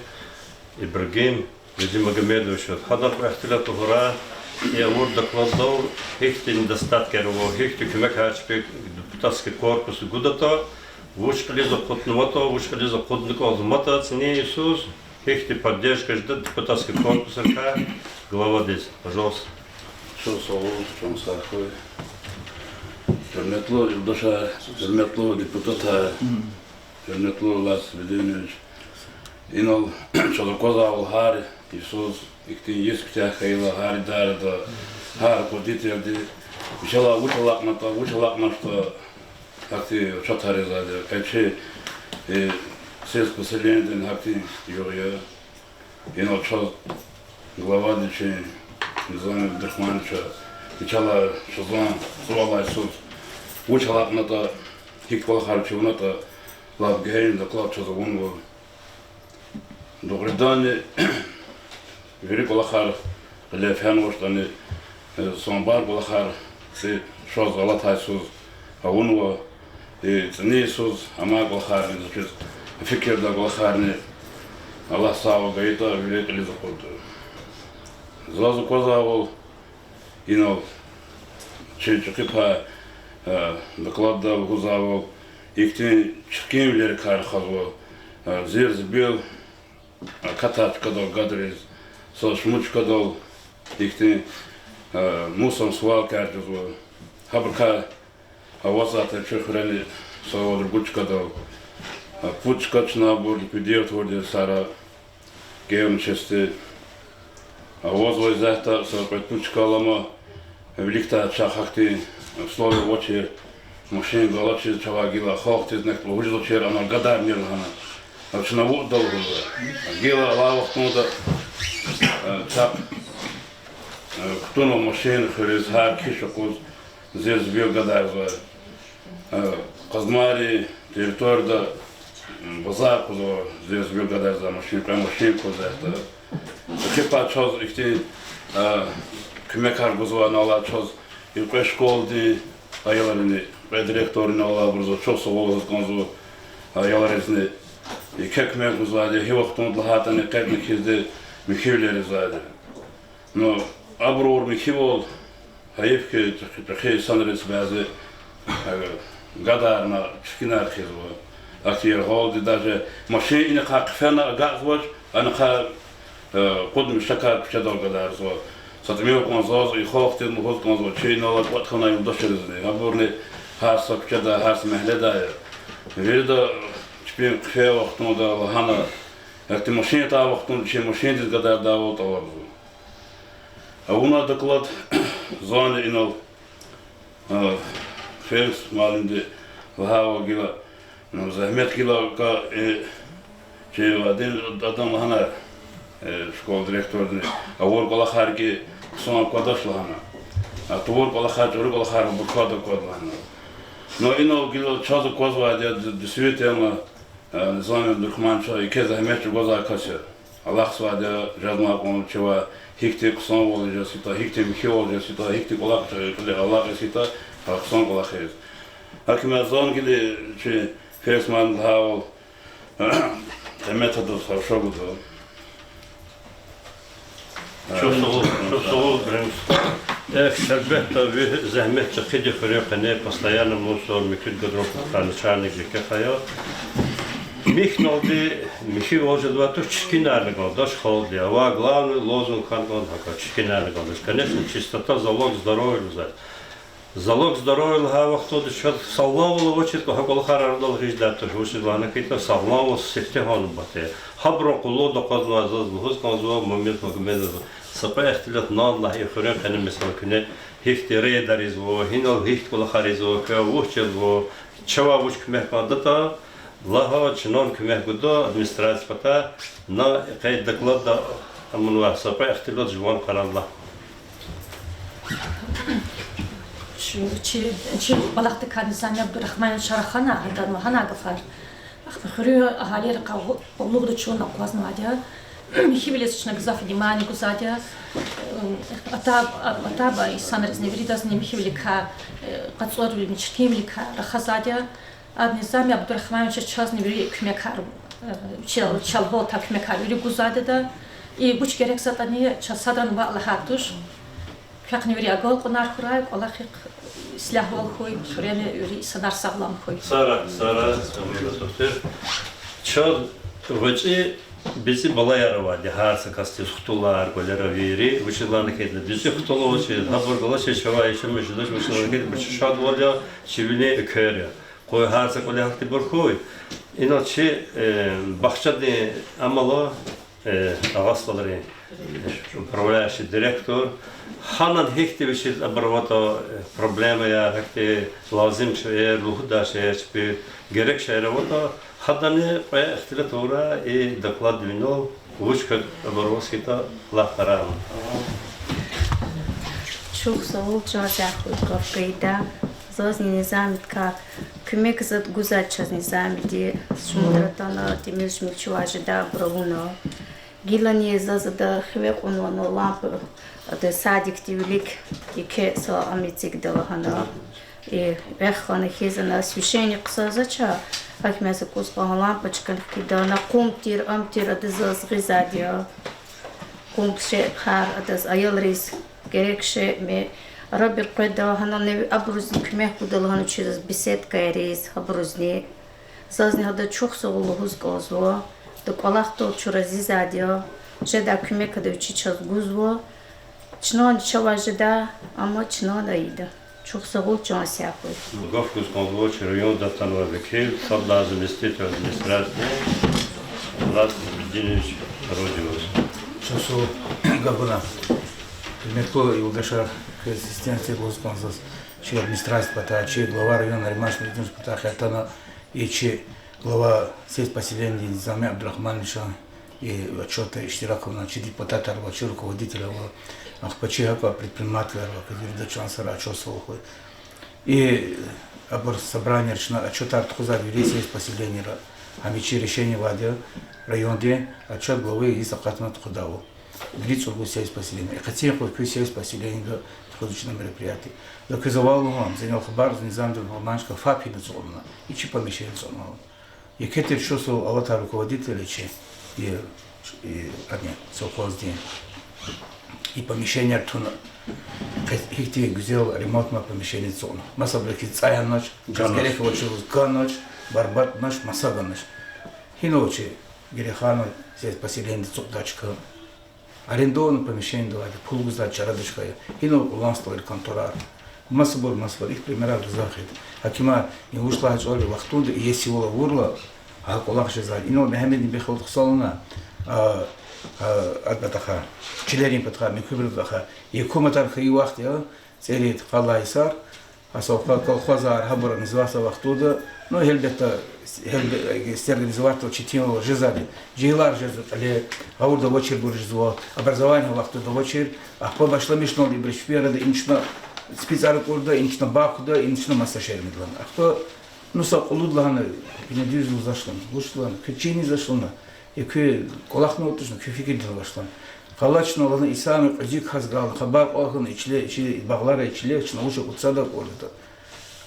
Ибрагим Бедимагомедович, гьадан кьве ихтилат лугьурай, и авур докладдал гьихьтин недостаткаяр ава, гьихьтин куьмекар чпи депутатский корпусди гудатӀа, вуч кьилиз акъуднаватӀа, вуч кьилиз акъудна кӀанзаватӀа цӀинин йисуз, гьихьтин поддержка жеда депутатский корпусрикай главадиз, пожалуйста. Чухсагъул, чан сагъ хьуй. Гьуьрметлу юлдашар, гьуьрметлу депутатар, гьуьрметлу Владислав Веденович. Инал чаз аквазвайвал гьар йисуз, ихьтин йис куьтягь хьайила, гьар идарада, гьар руководительди, вичелай вуч алакьнатӀа, вуч алакьначтӀа, гьахьтин отчётар ийизвайди я. Къе чи, э, сельское поселениедин гьахьтин югъ я. Инал чаз главади чи Низам Абдурагьмановича, вичелай чаз цӀувалай йисуз вуч алакьнатӀа, гьикӀ кӀвалахар чирнатӀа, лап гегьенин доклад чаз авунва. Дугъриданни, вири кӀвалахар кьиле фенвачтӀани, э, са бязи кӀвалахар ци чаз алатай йисуз авунва, и цӀинин йисуз амай кӀвалахарни, заз чиз фикирдай кӀвалахарни, Аллагь сагъ гайитӀа, вири кьилиз акъудда. Заз аквазвайвал, инал чи чӀехи пай, э, докладда лугьузвайвал, ихьтин чиркинвилерикай рахазва, э, зир-зибил акатай чкадал гадриз, са шумуд чкадал ихьтин, э, мусорный свалкаяр жезва. Гьабурукай авазвайтӀа чи хуьрени са вад-ругуд чкадал, э, пуд чка чна абур ликвидировать авурди я сара, гевни чести. Авазва исятда са кьвед-пуд чка алама, виликдай чахъ гьахьтин условия авачир, машин галачиз чавай гила, халкьдиз нек лугьуз жезвачир, ана гадармир лагьана. Чна вуч лугьуда? Гила алай вахтунда, э, чахъ, э, кутунва машин хуьруьз, гьар киш юкъуз зир-зибил гадарзава. Э, Къазмайрин территорияда Базар къвезва, зез вил гадарзавай машин, кьве машин къвезвайди. Эхир пай чаз ихьтин, а, куьмекар гузвай, ана алай чаз и кьве школадин аялрини, кьве директоррини, алайбуруз чухсагъул лугьуз кӀанзава, аялризни. Еке куьмек гузвайди, гьи вахтунда лагьайтӀани, къе-кьве хьизди михьивилер ийизвайди. Ну, абур михьивал, гьайиф хьи, чӀехи, чӀехи инсанриз бязи, э, гадарна, чиркинар хизва. Ахьтин яргъалди даже машин инихъай хъфена агакьзавач, анихъай, э, кьуд мешакар куьчедал гадарзава. Са тӀимил кьван заз и халкьдиз лугьуз кӀанзава, чи инал кӀватӀ хьана юлдашризни. Абурни гьар са куьчеда, гьар са мягьледа я. Вирида чпин хъфей вахтунда лагьана, гьахьтин машин атай вахтунда чи машиндиз гадардайвал тӀалабзава. Авуна доклад зани инал, а, Феликс муаллимди лагьайвал гила, ну, зегьмет гила ка, э, чи вадин адан лагьана, э, школа директордини, авур кӀвалахар кьи хъсан аквадач лагьана. А тавур кӀвалахар, чӀуру кӀвалахар буркад аквада лагьана. Ну, инал гила чаз аквазвайди я, действительно, э, Низами Абдурахманович еке зегьмет чӀугвазвай кас я. Алахъзавайди я, жезмай кьван чавай гьихьтин хъсанвал жез хьайитӀа, гьихьтин михьивал жез хьайитӀа, гьихьтин кӀвалах чӀехи кьиле алакьиз хьайитӀа, гьа хъсан кӀвалах ийиз. Гьакиман зани гила чи Феликс муаллимди лагьайвал, къимет адаз гьарша гуда. Чухсагъул, чухсагъул, Ибрагьим стха. Эхь, гьелбетда, ви зегьмет чӀехиди хуьруьн къене постоянно мусор, муькуьд гадрун патахъай начальник жеке хая. Михьналди михьивал жезвай туш, чиркинарни галдач халкьди. Авай главный лозунг хьана кӀанда гьакӀа, чиркинарни галдач. Конечно, чистота залог здоровья лугьузва. Залог здоровья лагьай вахтунда чаз сагъламвал авачиртӀа, гьа кӀвалахар арадал гъиз жедай туш, вучиз лагьана хьайитӀа, сагъламвал сифте гьана бате. Гьабурун къуллугъда акъвазнавай заз лугьуз кӀанзава, Мамед Магомедоваз, са кьве ихтилат над лагьай и хуьруьн къене, месела, куьне гьихьтин рейдер ийизва, гьинал гьихьтин кӀвалахар ийизва, квевай вуч жезва, чавай вуч куьмек кӀандатӀа, лагь, чнани куьмек гуда администрация патай, на къе докладда амунвай са кьве ихтилат жуван къарарла. Чи, чи, чи кӀвалахдикай Низами Абдурахмановича рахана, гьадан лагьанай гафар. Ахпа хуьруьн агьалийрикай къуллугъда чун акъвазнавайди я. Михьивилиз чна гзаф внимание гузвайди я. Атайб-, атайбур инсанризни, виридазни михьивиликай, э, къацӀурвиликай, чиркинвиликай рахазвайди я. Ада Низами Абдурахмановича чазни вири куьмекар, э, чал-, чал гьалтай куьмекар вири гузвайди я. И вуч герек затӀани чаз садрани ваъ лагьай туш. Квехъни вири агалкьунар хьурай, кӀвалахихъ ислягьвал хьуй, хуьрени вири инсанар сагълам хьуй. Сара, Сара, Сара, духтур. Чаз гъвечӀи бицӀи балаяр авайди я, гьар са касдиз хтулар, кӀвалера вири, вучиз лагьана хьайитӀа, бицӀи хтул авачиз, гьабур галачиз чавай яшамиш жедач, вучиз лагьана хьайитӀа, вич шадвал я, чи вилин эквер я. Къуй гьар са кӀвале гьахьтинбур хьуй. Инал чи, э, бахчадин амала, э, Агъа СтӀалрин, э, управляющий директор. Гьанани гьихьтин вичиз абур аватӀа, э, проблемаяр, гьахьтин лазим шейэр, лугьудай шейэр чпи, герек шейэр аватӀа, гьадани кьве ихтилат авурай и доклад винел, вуч квез абур аваз хьайитӀа, лагь къарагъна. Чухсагъул, чан сагъ хьуй гаф гайида. Зазни Низамидикай куьмек заз гузвай чаз Низамиди, шумудра атана, тӀимил-шумил чавай жедайбур авуна. Гилани заз ада хиве кьунвана лампа, ада садикдин вилик еке са ам эцигда лагьана. И вехъ хьана хьиз ана освещение хъсанзавач, гьакӀ мез акуз кьван лампочка хкида, ана къум тир, ам тир, ада заз гъизвайди я. Къум шей хьар адаз, аялриз герек шей ме. Арабир къведа, гьана неви абурузни куьмек гуда лагьана чаз беседкайриз, абурузни. Зазни гьада чухсагъул лугьуз кӀанзава, ада кӀвалахдал чура азизвайди я, жедай куьмек ада вичи чаз гузва. Чнани чавай жеда, амма чнани ийида. Чухсагъул, чан сагъ хьуй. Гаф гуз кӀанзава чи районда атанвай векил, сад лагьай заместитель администрации Влад Бединович Родиос. Чухсагъул, гафуна. Гьуьрметлу юлдашар, квез истенце гуз кӀанзава заз чи администрация патай, чи глава района Нариман Шамсудинович патай хьайитӀани, и чи глава сельпоселения Низами Абдурахмановичан и отчётда иштирак авуна, чи депутатар ва чи руководитель ва ахпа чи гьакӀа предпринимателар ва квез вирида чан сагъ хьуй, чухсагъул хьуй. И абур собраниера чна отчётар тухузвайди я вири сельпоселениера. Гьам чи решение авайди я райондин, а чаз главадиз акъатна тухудайвал. Вири цӀуругуз сельское поселение. Къецин юкъуз куь сельское поселениеда тухузвай чна мероприятие. За квез авай лугьун, за инал хабар гузва, Низамдин Бурманчка ФАП гьина ацукьнавай. И чи помещение ацукьнава. Еке тир чусал алатай руководитель я чи, и, и, ани, совхоздин. И помещение туна. Къе-, гьихьтин гуьзел ремонтный помещение ацукьна. Масабуру хьиз цӀай янач, чаз герек авачиз ганач, барбатӀнач, маса ганач. Гьинал чи Гереханован сельское поселениеда ацукьдай чка. Арендованное помещениедилай пул гузвай чарадик хьайи. Гьинал кьулан столар, конторар. Масабур, масабур, ихьтин примерар гзаф хьайитӀа. Гьакимар, и вуч лагьай чӀал я, вахтунда иеси вал авурла, гьа кӀвалах жезвайди. Инал Мегьамед Бихалдин хъсан лагьана, а, а, ад патахъай, чилерин патахъай, муькуьбурун патахъай, гьукуматар хьайи вахт я, цӀерид, къалай йисар, а совхоз, колхозар, гьабур гьазурзавай вахтунда, ну, гьелбетда, гьелбе-, сергазаватда четинвал жезвайди. Жегьилар жезва кьиле, гъавурда авачирбур жезва, образование вахтунда авачир, ахпа башламишнава ибуру чпин арада инчна, ципицӀар акӀурда, инчна бахда, инчна маса шермидална. Ахпа, ну, са кьулухъ лагьана, ина дуьз лугьузвач лагьана, вуч лагьана, куь чинизвач лагьана, я куь кӀвалахни авачна, куь фикирдин авач лагьана. Къалачна лагьана, исами кьуьзуь кас гана, хабар кьван хьана, и чиле, чи багълара, и чиле, чна вуч акъудзаватӀа акӀурда.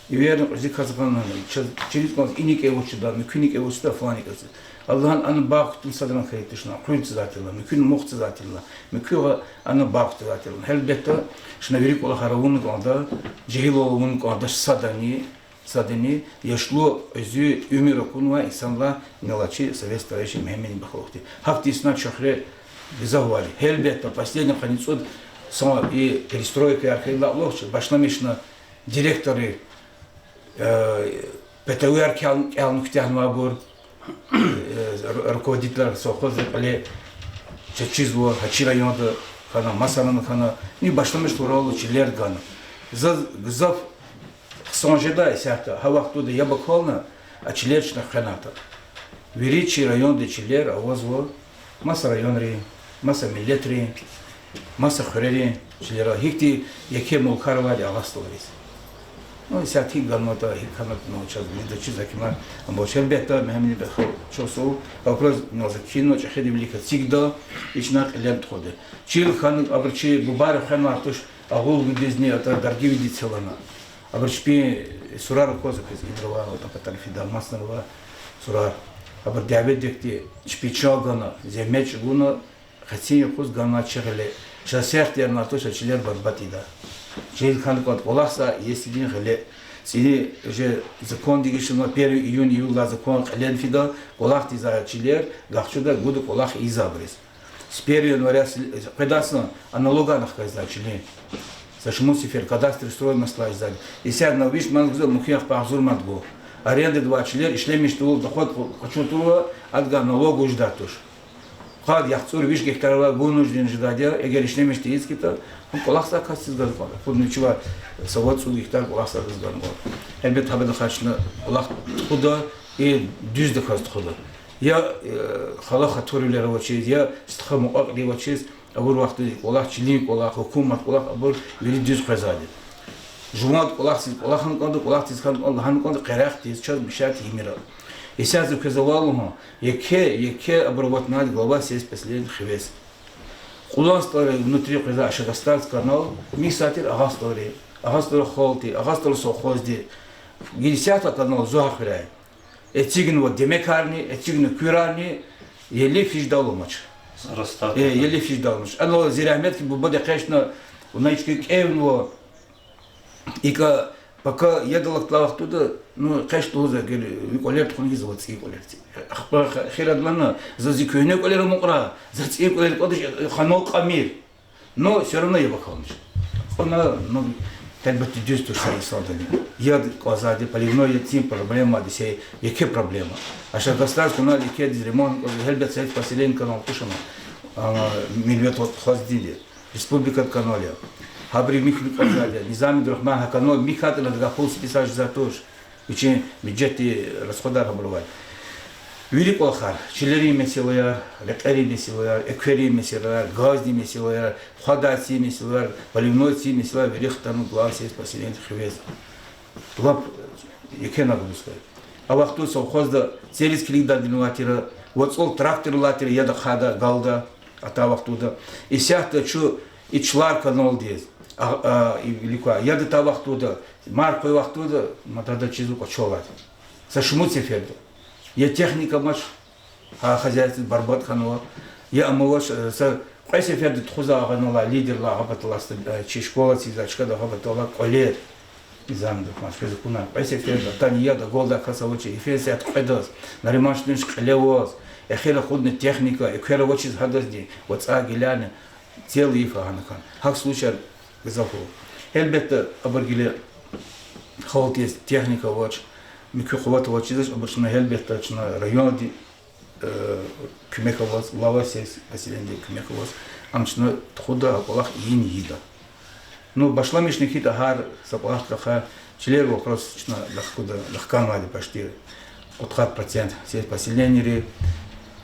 Иверни кьуьзуь кас гана, чаз, чиниз кӀанз иникӀ авачирда, муькуьникӀ авачирда, фланикӀ авачирда. Аллагьан ана багъ кутун садрани хьайитӀа чна, къуьн цазвайтӀа, муькуьни мух цазвайтӀа, муькуьни ана багъ цазвайтӀа. Гьелбетда, чна вири кӀвалахар авуна кӀанда, жегьилвал авуна кӀанда садани, садани, яшлу, кьуьзуь, уьмуьр акунвай инсанар, налачи совет старейшин Мегьамед Бихалдин. Гьахьтин инсанар чахъ гзаф авайди. Гьелбетда, последний къанни цӀуд сан и перестройкаяр хьайила лугьуз, башламишна директорри, э, ПТУ-яр кӀел-, кӀелна куьтягьнавайбур, э, ру-, руководителар совхозрин кьиле чаз чизва, гьа чи районда хьана, масарана хьана, ни башламишна уралу чилер гана. Заз гзаф хъсан жедай исятда, гьа вахтунда яб акална, а чилер чна хвенатӀа. Вири чи райондин чилер авазва, маса районрин, маса миллетрин, маса хуьрерин чилер ава. Гьихьтин еке мулкар авайди Агъа СтӀалриз. Ну, исятда гьикӀ ганватӀа, гьикӀ хьанватӀа, ну, чаз вирида чиз, гьакимар амбоч. Гьелбетда, Мегьамед Бихалдин чусал вопрос, ну, за кхьинва, чӀехиди вилик эцигда, и чна кьилел тухуда. Чил хьана абуру чи бубайри хвенвай туш, Агъул вилизни, ата Дарги вилиз це лагьана. Абуру чпин сурар аквазва квез, идрава, ата Патарифида, масанрава сурар. Абуру дяведихъди чпи чан гана, зегьмет чӀугуна, къецин юкъуз гана чи гъиле. Чаз сехъ тӀернатӀуш а чилер барбатӀ ийида. Чил хьана кӀанда кӀвалахзавай иесидин гъиле. ЦӀини уже закон дегишна, первый июнь, июль лагьай закон кьиле фида, кӀвалахдиз а чилер гахчуда, гуда кӀвалах ийизвайбуриз. С первого января с-, къведай йисалай а налогар хкажзавай чилин. Са шумуд сефер кадастр строймаслай жезвайди. Исятда на виш ман гузва, муькуь яхпа агъзур ман гуз. Арендада авай чилер ишлемишдайвал доход къачун тавурла, адавай налог вуж жедай туш. Къад яхцӀур виш гектар авай вынужден жедай я, эгер ишлемишдайиз хьайитӀа, кӀвалахзавай касдиз гана кӀанда. Кьуд ничва, са вад-цӀуд гектар кӀвалахзавайдаз гана кӀанда. Гьелбетда, гьабурухъай чна кӀвалах тухуда, и дуьздаказ тухуда. Я, э, хала хатурвилер авачиз, я стха мукьвакьрив авачиз, абур вахтунда кӀвалах, чилин кӀвалах, гьукуматдин кӀвалах, абур вири дуьз къвезвайди. Жуван кӀвалахдиз кӀвалахна кӀанда, кӀвалахдиз хьана кӀанда, лагьана кӀанда, къерехдиз чаз мешать ийимир. Исятда за квез авай лугьун, еке, еке абур аватнавайди глава сельского поселения хивез. Кьулан СтӀалрин внутри къвезвай Ашагастальский канал михьзавай тир Агъа СтӀалрин, Агъа СтӀалрин халкьдин, Агъа СтӀалрин совхоздин. Гила исятда канал зугьуьрай. Эцигнава демекарни, эцигнава куьрарни, еле физ жедайвал амач. Э, еле физ жедайвал амач. Ана зи рагьметлу бубади экъечӀна, вуна и чка кӀевнава, икӀ, пака яд алатайвал тухуда, ну, экъечӀ лугьузва, гел, ви кӀвалер тухун хьиз, ва цӀийи кӀвалер. Ахпа хирадална, за зи куьгьне кӀвалер амукьрай, за цӀийи кӀвалер кӀандач, ханал кьамир. Но всё равно яб акалмач. Кьуна, ну, гьелбетда, дуьз туш са инсандани. Яд кӀанзавайди, поливной яд, цин проблемади, са еке проблема. Ашагастальский канал, екедиз ремонт, гьелбетда, сельское поселение канал туш ана, а, Мелиот хаздинди. Республикадин канал я. Гьабуру михьна кӀанзавайди я. Низами Дурахман, гьа канал михьайтӀани, адавай пул списать жезвайди туш. Вичин бюджетдин расходар гьабур авай. Вири кӀвалахар, чилерин месэлаяр, рекьерин месэлаяр, экверин месэлаяр, газдин месэлаяр, хъвадай цин месэлаяр, поливной цин месэлаяр, вири хтанва глава сельского поселения хивез. Лап еке нагрузка я. А вахтунда совхозда цериз килигдайди авай тир, вацӀал трактор алай тир яд ахъайдай галда, атай вахтунда. Исятда чун и чулар каналдиз, а, а, и вилик квай яд атай вахтунда, мар къведай вахтунда, мад гьада чизва кӀвачел алайди. Са шумуд сеферда. Я техника амач, гьа хозяйстводиз барбатӀ хьанва, я ам авач, э, са кьве сеферда тухузвай гьанал алай лидеррилай, агъа паталай, э, чи школадиз, а чкада агъа паталай кӀвалер. Низамдин душман школадиз акуна кьве сеферда, атана яд агалдай кас авачиз, йифен сят кьведаз, Нариман Шуьнуьш кьиле аваз, эхир акъудна техника, эквер авачиз гьадазни, вацӀай гилани, цел йиф гьана хьана. Гьахьтин случайяр гзаф ава. Гьелбетда, абур гила халкьдиз техника авач, муькуь къуват авачиз, абур чна гьелбетда чна районди, э, куьмек аваз, глава сельского поселения куьмек аваз, ам чна тухуда, а кӀвалах ийин ийида. Ну, башламишна хьайитӀа гьар са кӀвалах, ахпа чилер вопрос чна легькуда, легьканвайди почти кьудкъад процент сельского поселенийри.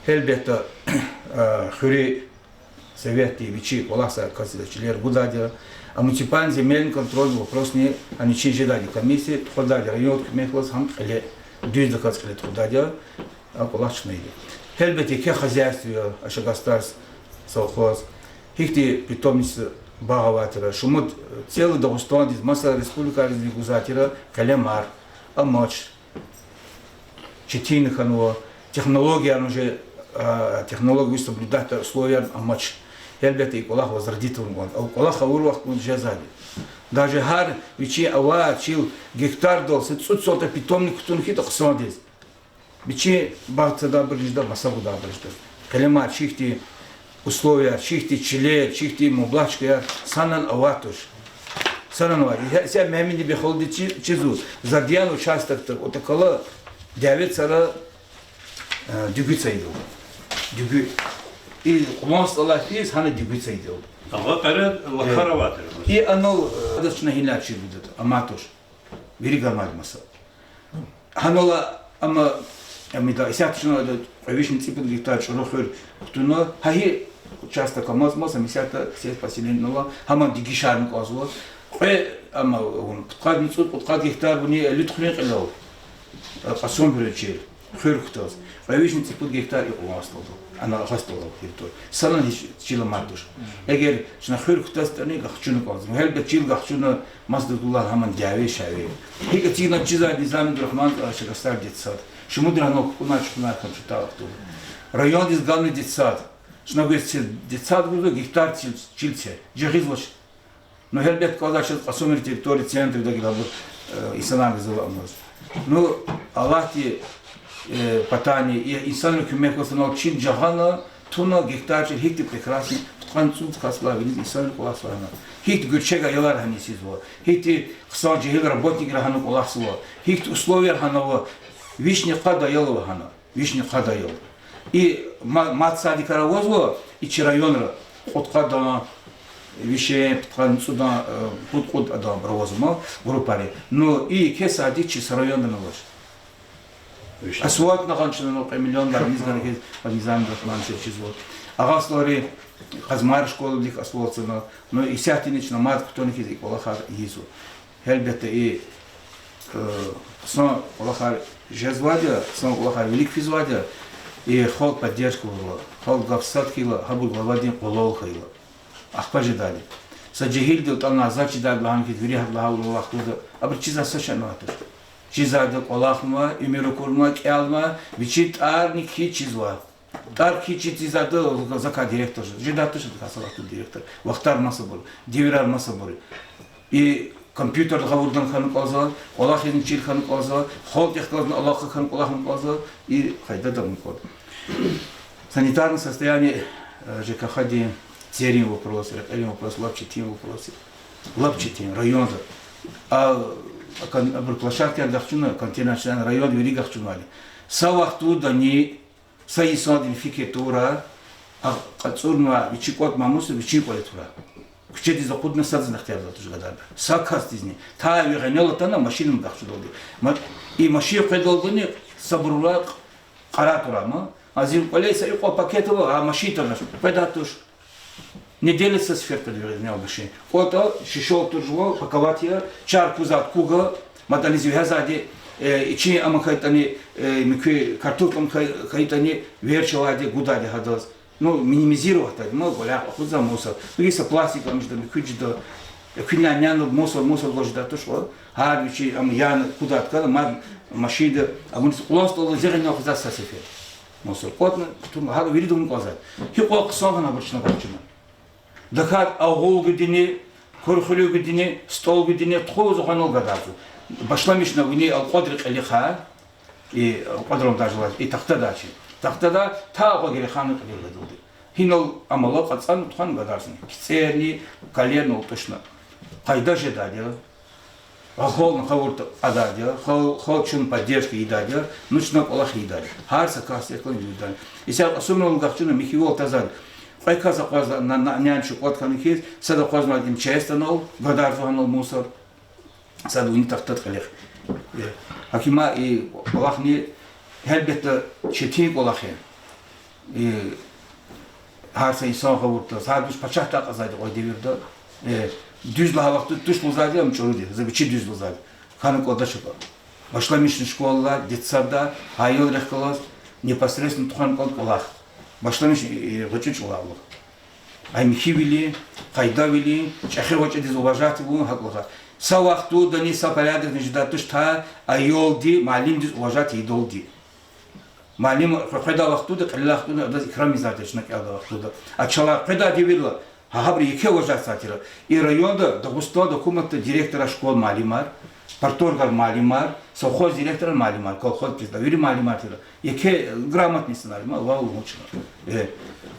Гьелбетда, э, хуьруьн советди вичи кӀвалахзавай касдиз чилер гудайди я. А муниципальный земельный контрольный вопросни, гьана чи жедайди комиссия, тухудайди райондин куьмекдалди гьам кьиле, дуьздаказ кьиле тухудайди я, а кӀвалах чна ийида. Гьелбетда, еке хозяйство я, Ашагастар совхоз, гьихьтин питомник багъ авай тир, шумуд, целый Дагъустандиз, маса республикайризни гузвай тир, къелемар амач. Четин хьанва, технологияр уже, а, технология соблюдать условияр амач. Гьелбетда, и кӀвалах возродить авун кӀанда. А кӀвалах авур вахтунда жезвайди. Даже гьар вичин авай чил гектардал са цӀуд сотка питомник кутуна хьайитӀа хъсандиз, вичин багъ цадайбуруз жеда, маса гудайбуруз жеда. Къелемар чирхди, условияр чирхди, чилер чирхди, мублагькаяр санани авай туш. Санани авай. Гьа, са Мегьамед-Неби халудиз чи-, чизва, за диян участокда отакалай дяве цара, э, дуьгуь цайидалда. Дуьгуь. И Къулан СтӀалай физ гьана дуьгуь цайидалда. Агъа къере лакар авай тир. И анал, э, адаз чна гьинай чир гудатӀа, амай туш. Вири гамай маса. Гьанал ама, ам ида, исятда чна кьве вишни цӀипуд гектар чӀуру хуьр кутуна, гьа и участок амазма, са исятда сельское поселение ала, гьаман дегишарни кӀанзава. Кьве, ама, вун, пудкъадни цӀуд, пудкъад гектар вуни Луьткьуьрин кьилел, э, Кьасумхуьруьн чил, хуьр кутаз. Кьве вишни цӀипуд гектар и Къулан СтӀалдал, ана Агъа СтӀалдал территория. Санани гьич чил амай туш. Эгер чна хуьр кутазватӀани, гахчуна кӀанзава. Гьелбет, чил гахчуна масадаз гулагьана гьаман дяве-шаве. ГьикӀ эцигна чизвай Низамидуррагьман, а, Ашагастар детсад. Шумудра гьанал кукӀунар-чукӀунар хьана чута вахтунда. Райондиз ганва детсад. Чна гвез це детсад гузва, гектар чил, чил це. Жагъизвач. Ну, гьелбет, кӀанзавай чаз Кьасумхуьр территория центрда гила абур, э, инсанар гзаф амаз. Ну, Аллагьди, э, патани, и инсанрин куьмекдалди санал чил жагъана, туна гектар чил гьихьтин прекрасный, пудкъанни цӀуд касдилай виниз инсанри кӀвалахзавай гьана. Гьихьтин гуьрчег аялар гьана эцигзава, гьихьтин хъсан жегьил работникар гьана кӀвалахзава, гьихьтин условияр гьана ава, вишни къад аял ава гьана. Вишни къад аял. И ма-, мад садикар авазва и чи районра, кьудкъадан, вишен, пудкъанни цӀудан, э, пуд-кьуд адан авазва ма группаяр. Ну, и еке садик чи са районда авач. Асфальтни гъана чна, ну, кьве миллиондай низ гана хьиз, Низамидуррагьман чаз чизва. Агъа СтӀалрин Къазмайрин школадик асфальт цана, ну, исятдани чна мад кутуна хьиз и кӀвалахар ийизва. Гьелбетда, и, э, хъсан кӀвалахар жезвайди я, хъсан кӀвалахар вилик физвайди я, и халкь поддержка авурла, халкь гаф сад хьайила, гьабур главадин къвалал хьайила. Ахпа жедайди. Са жегьилдал атӀана, заз чидайди лагьана хьиз, вири гьада лагьайвал вахтунда, абуру чизвай са шейни авай туш. Чизвайди кӀвалахнава, уьмуьр акурнава, кӀелнава, вичин тӀварни кхьиз чизва. ТӀвар кхьиз чизвайди, закай директор жеда. Жедай туш адакай са вахтунда директор. Вахтар масабур, девирар масабур. И компьютерда гъавурда хьана кӀанзава, кӀвалахизни чир хьана кӀанзава, халкьдихъ галазни алакъа хьана кӀвалахна кӀанзава, и къайдада авуна кӀанда. Санитарное состояние, э, ЖКХ-дин, церин вопрос, рекьерин вопрос, лап четин вопрос. Лап четин, районда. А, а кон-, абур площадкаяр гахчуна, контейнерный район вири гахчунвайди. Са вахтундани са инсандин фикир тавурай, а, кьацӀурнавай вичин кӀватӀ мамусуз вичин кӀвале турай. Куьчедиз акъудна садазни ихтияр авай туш гадарда. Са касдизни. Та ви гъенел атана машинни гахчудалди. Ма-, и машин къведалдини сабур авай, кьарай турай ма. А зи кӀвале са икьван пакет ава, а машин танач. Къведай туш. Неделя са сефер къведа ви гъенел машин. КӀватӀа шишел тур жувал паковать ая, чар кузай куга, мад аниз вегьезвайди, Э, ичин ам хьайитӀани, э, муькуь картоф ам хьай-, хьайитӀани, верч авайди гудайди гьадаз. Ну, минимизировать ийида, ма, кӀвалах акъудзава мусор. Гьакӏ са пластик ам жеда, муькуь жеда. Экуьнилай няна мусор, мусор лугьуз жедай туш кьван. Гьар вичи ам яна кудайди кана, мад машинда, абуруз кьулан столда зегъинал хъвазва са сефер. Мусор. КӀватӀна, тун, гьар вирида вун кӀанзава. Гьикьван хъсан хьана абур чна гвачуна. Тахьайтӏа агъул гуьдини, курхуьлуь гуьдини, стол гуьдини тухуз гьанал гадарзава. Башламишна вини алкьвадрин кьилихъай, и алкьвадрал даже ва и тахтадай чи. Тахтадай та акьван герехана кьилел гадалди. Гьинал амала кьацӏана тухвана гадарзава. КицӀерни, калерни алтӏушна. Къайда жедайди я. Гьа халкьни гъавурда кьадайди я, хал-, халкь чун поддержка ийидайди я, ну чна кӏвалах ийидайди я. Гьар са кас ихьтин ийидай. Исятда Кьасумован гахчуна михьивал тазад. Кьве кас акъвазна, на, на, нянчу кьват хьана хьиз, сад акъвазна МЧС-дал гадарзава гьанал мусор. Сад вини тахтад кьилихъ. Э, гьакӏ им и кӏвалахни гьелбетда четин кӏвалах я. Э, гьар са инсан гъавурда, гьар дуьз пачагьдай кьазвайди кьван девирда. Э, дуьз лагьай вахтунда туш лугьузвайди, ам чӏуруди, за вичи дуьз лугьузвайди. Хьана кӏандач акӏ. Башламишна школада, детсадда, гьа аял рехъ галаз, непосредственно тухвана кӏанда кӏвалах. Башламишна, э, гъвечӏи чӏулав лугьуз. Ай михьивили, къайдавили, чӏехи гъвечӏидиз уважать авун гьакӏ лагьай. Са вахтундани, са порядокни жедай туш та аялди муаллимдиз уважать ийидалди. Муаллим къе-, къведай вахтунда, кьилелай вахтунда адаз икрам ийизвайди я чна кӏелдай вахтунда. А чалай къведай девирла, гьа, гьабуру еке уважать ийизвай тир. И районда, Дагъустанда гьукуматда директорар школ муаллимар, парторгар муаллимар, совхоз директорар муаллимар, колхоз председатель, вири муаллимар тир. Еке грамотный инсанар я, ма, вал вуч. Э,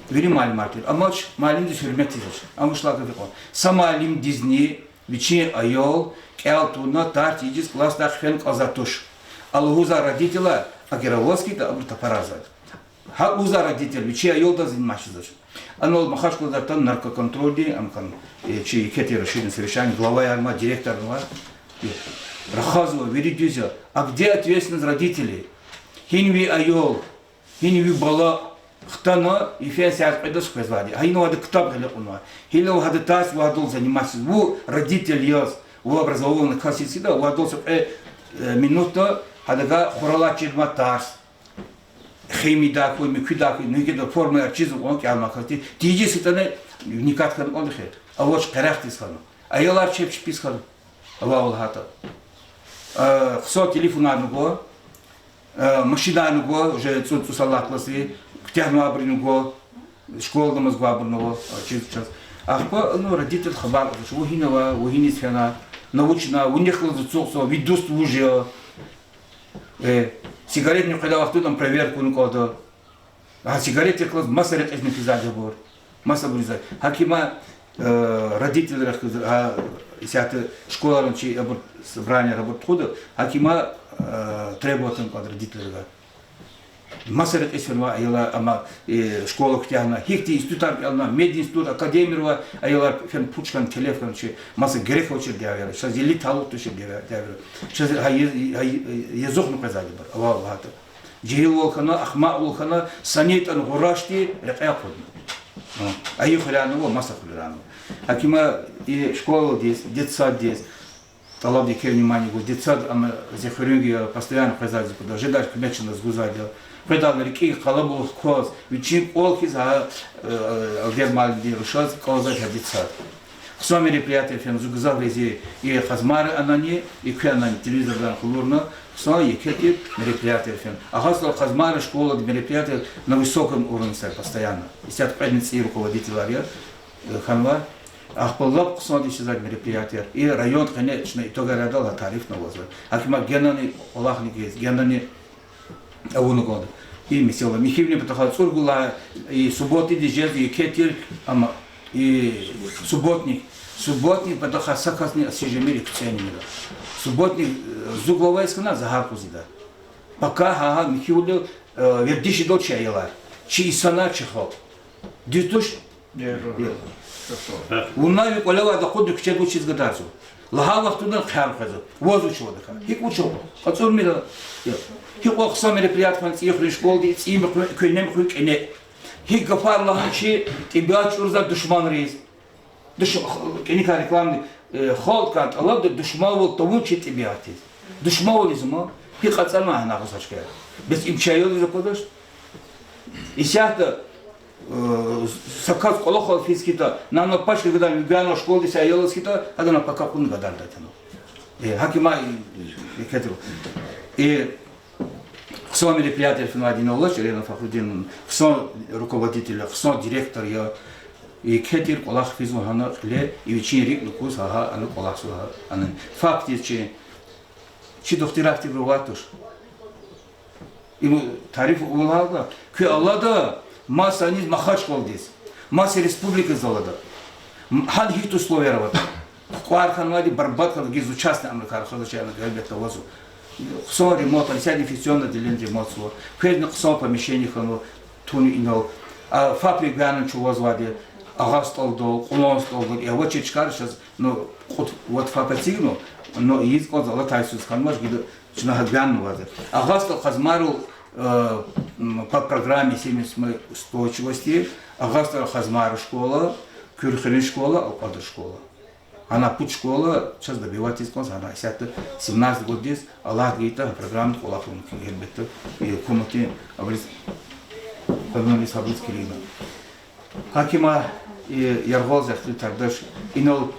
вири муаллимар тир. Амма вуч, муаллимдиз гьуьрмет ийизвач. Амма вуч лагьай гаф я кьван. Са муаллимдизни вичин аял кӏел тавуна, тарс ийиз классдай хъфена кӏанзавай туш. А лугьузвай родителар, Агировскийда абуру тапарарзавайди. Гьа лугьузвай родитель вичин аялдиз заниматься жезвач. Анал Махачкъаладай атана наркоконтрольдин, ам хьана, э, чи еке тир Рашидин совещание, главаяр ма, директорни ва. Э, рахазва, вири дуьз я. А где ответственность родителей? Гьина ви аял, гьина ви бала хтана, йифен сят кьведаз къвезвайди. Гьа ина вада ктаб гъиле кьунва. Гьина вада тарс вадал заниматься. Вун родитель яз, вун образованный кас яз хьайитӏа, вадал са кьве, э, минутда гьадакай хуралай чирма тарс. Химиядай хьуй, муькуьдай хьуй, ну гьикӏ формаяр чизва кьван кӏелна касди. Тийижиз хьайитӏани вникать хьана кӏанда хьи. Авач, къерехдиз хьана. Аялар чеб чпиз хьана. Авайвал гьатӏа. Э, хъсан телефонарни гва, э, машинарни гва, уже цӏуд-цӏусад лагьай классри, куьтягьнавайбурни гва, школадамаз гвайбурни ава, а, чиз чаз. Ахпа, ну, родитель хабар кьазвач, вун гьина ава, вун гьиниз фена, на вуч на, вунихъ галаз ацукьзава, ви дуст вуж я. Э, сигаретни къведай вахтунда проверка авуна кӏанда. Гьа сигаретдихъ галаз маса рекьизни физвайди я абур. Масабур ийизвай. Гьакӏ им, э, родительрихъ галаз, гьа, исятда школайрин чи абур собранияр абур тухуда, гьакӏ им, э, требовать авуна кӏанда родительрикай. Маса рекьиз фенвай аялар, амма, э, школа куьтягьна, гьихьтин институтар кӏелна, мединститут, академияр ва аялар фена пуч хьана, телеф хьана, чи маса герек авачир дявеяр, чаз илли талукь тушир дявеяр. Чаз гьа е-, гьа е-, язухна къвезвайди абур, авайвал гьатӏа. Жегьилвал хьана, ахмакьвал хьана, санитӏан гъурашди рекьел акъудна. А, айихъ хуьряй ава, маса хуьряй ава. Гьакӏ им и школадиз, детсаддиз, тӏалаб еке внимание гуз, детсад, ам зи хуьруьнви я, постоянно къвезвайди я, жедай куьмек чна заз гузвайди я. Къведалди рикӏин къалабулух кваз, вичин кӏвал хьиз гьа, э, Алдер муаллимдин рушаз кӏанзавайди я детсад. Хъсан мероприятияр фена, зун гзаф рази я, и Хазмара анани, и куь анани, телевизордай къалурна, хъсан еке тир мероприятияр фена. Агъа, сал Хазмара школада мероприятияр на высоком уровне сай постоянно. Исятда кьведни цӏийи руководительар я, э, хьанва. Ахпа лап хъсандиз физвай мероприятияр. И райондин къене чна итогарайдал гьа тарифна авазва. Гьакӏ им генани кӏвалахни гиз, генани авуна кӏанда. И месэла. Михьивилин патахъай цӏуругулай, и субботнидиз жезва еке тир, амма и субботник. Субботник патахъай са касни асижемир, и куьцӏени мира. Субботник, э, зун глава яз хьана, за гьар къуз ийида. Пака гьа, гьа михьивилел, э, вердиш ийидал чи аялар, чи инсанар, чи халкь. Дуьз туш? Вуна ви кӏвале авайди акъудна куьчеда вучиз гадарзава? Лагьай вахтунда хъел къвезва. Ваз вуч авайди хьи? Гьикӏ вуч ава? Къацӏурмир. Гьикьван хъсан мероприятие хьана ЦӀийи хуьруьн школади, ЦӀийи муькуь-, куьгьне муькуь кӏане. Гьикӏ гафар лагьана чи тӏебиат чӏурзавай душманриз. Душ-, кӏаникай рекламни, э, халкьдикай тӏалабда душманвал тавун чи тӏебиатдиз. Душманвал ийизма. Гьикьван ацӀанва гьана агъуз гьахьтин кар? Бес им чи аялриз аквадач. Исятда, э, са кас кӀвалахал физ хьайитӀа, нана пашка гадани, гвяна школадиз са аялриз хьайитӀа, гьадан пака кьуна гадардай тунва. Э, гьакимар, э, э, кетру. Э, хъсан мероприятие финвайди ина алач, Ирина Фахрудиновна, хъсан руководитель я, хъсан директор я. И кетру кӀвалах физва гьана кьиле, и вичин рикӀ нукуз гьа, гьа, ана кӀвалахзава гьа, ана. ФАП диз чи, чи духтурар тир авай туш. Им тариф авурла, куьн алада, маса аниз Махачкъаладиз, маса республикадиз алада. М, гьана гьихьтин условияр аватӀа. Куквар хьанвайди барбатӀ хьана гиз участный амракар хазачаяна гьелбетда авазва. Хъсан ремонт, исятда инфекционный отделение ремонтзава. Квезни хъсан помещение хьанва, туна инал. А, ФАП гвяна чӀугвазвайди, Агъа СтӀалдал, Кьулан СтӀалдал, я авачир чкайра чаз, ну, кьуд-вад ФАП эцигна, ну, ийиз кӀанзава, алатай йисуз хьанвач, гила чна гьа гвяна авазва. Агъа СтӀал Хазмайрал, э, м, по программе семейной устойчивости, Агъа СтӀал Хазмайрал школа, Куьрхуьруьн школа, Алкьвадрин школа. Гьана пуд школа чаз добивать ийиз кӀанзава, гьана исятда семнадцать годдиз, Аллагьди гайитӀа, гьа программадиз кӀвалахун хьи, гьелбетда, и гьукуматдин абуруз, гьабуруз килигна. Гьакимар, и, яргъал зекътуй тардаш, инал,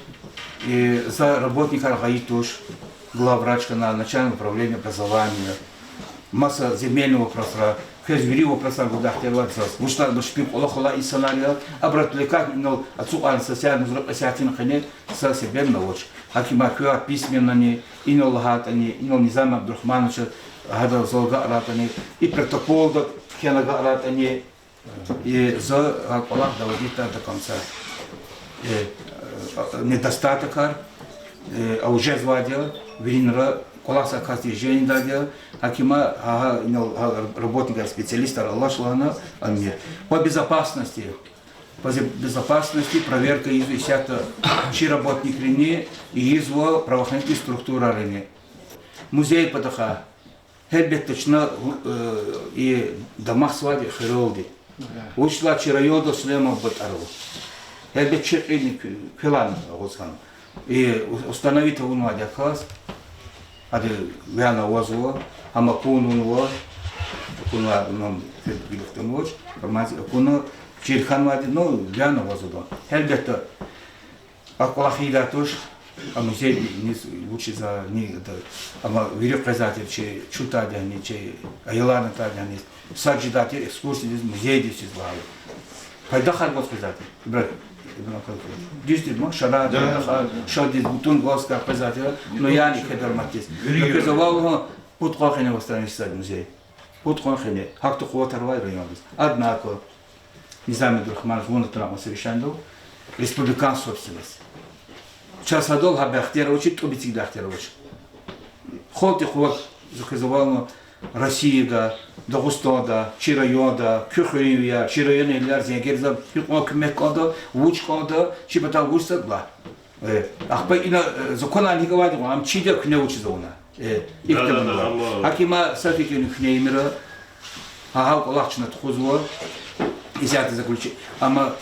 и, за работникар гъайи туш, главврач хьана, начальник управления образования, маса земельный вопросра, квез вири вопросар гудай ихтияр авайди заз. Вучиз лагьайтӀа чпин кӀвалахал алай инсанар я, абур отвлекать, инал ацукьарна са сят, музра кьве сятдин къене са себебни авач. Гьакимар квевай письменныйни, инал лагьайтӀани, инал Низами Абдурагьмановича гьада зал агакьарайтӀани, и протоколда кхьена агакьарайтӀани, и за гьа кӀвалах доводить до конца. Э, э, недостаткар, э, а уже жезвайди я, виринра кӀвалахзавай касди жедайди я, гьакимар, гьа, гьа, инал, гьа, работникар, специалистар алач лагьана, ам я. По безопасности, по зе-, безопасности проверка ийизва исятда чи работникрини, ийизва правоохранительный структурарини. Музей патахъай. Гьелбетда, чна, э, и дамахзавайди хуьрелди. Вучиз лагьайтӀа чи райондал Сулейман буба тӀвар ава. Гьелбетда, чи кьилни куь-, квелай агъуз хьана. И у-, установить авунвайди я кас, ада вяна авазва, гьам акунва, акунва, ну, гилихтамуч, информация акуна, чир хьанвайди, ну, вяна авазва. Гьелбетда, а кӀвалах ийидай туш, а музейдиз вучиз, а, ни, да, амма вири къвезвай тир чи чувтайдини, чи аяларни атайдини, сад жедай тир экскурсиядиз, музейдиз чизвай. Пайдахар гваз къвезвай тир. Ибрагьим, Ибрагьим Халикович. Дуьз тир, ма, шарар, да, да, да, шадиз, бутун гваз къвезвай тир, ну, яни кедарматдиз. Вири квез авай лугьун, пуд къван къене восстановить ийизвай музей. Пуд къван къене, гьахьтин къуватар авай райондиз. Однако, Низами Абдурагьманович, вун атана кьван совещаниедал, республиканская собственность. Чаз гьадал гьа ихтияр авач, тӀуб эцигдай ихтияр авач. Халкьдин къуват, за квез авай лугьун, Россияда, Дагъустанда, чи районда, куь хуьруьнвияр, чи районэгьлияр зенгер за, гьикьван куьмек кӀанда, вуч кӀанда, чи патай вуч затӀ лагь. Э, ахпа ина, э, законар гьикӀ авайди гьа, ам чида, куьне вучиз авуна. Э, да, да, да, ихтилат ава. Гьакимар са фикирни куьне ийимир. Гьа, гьа кӀвалах чна тухузва. Исятда заключе-, амма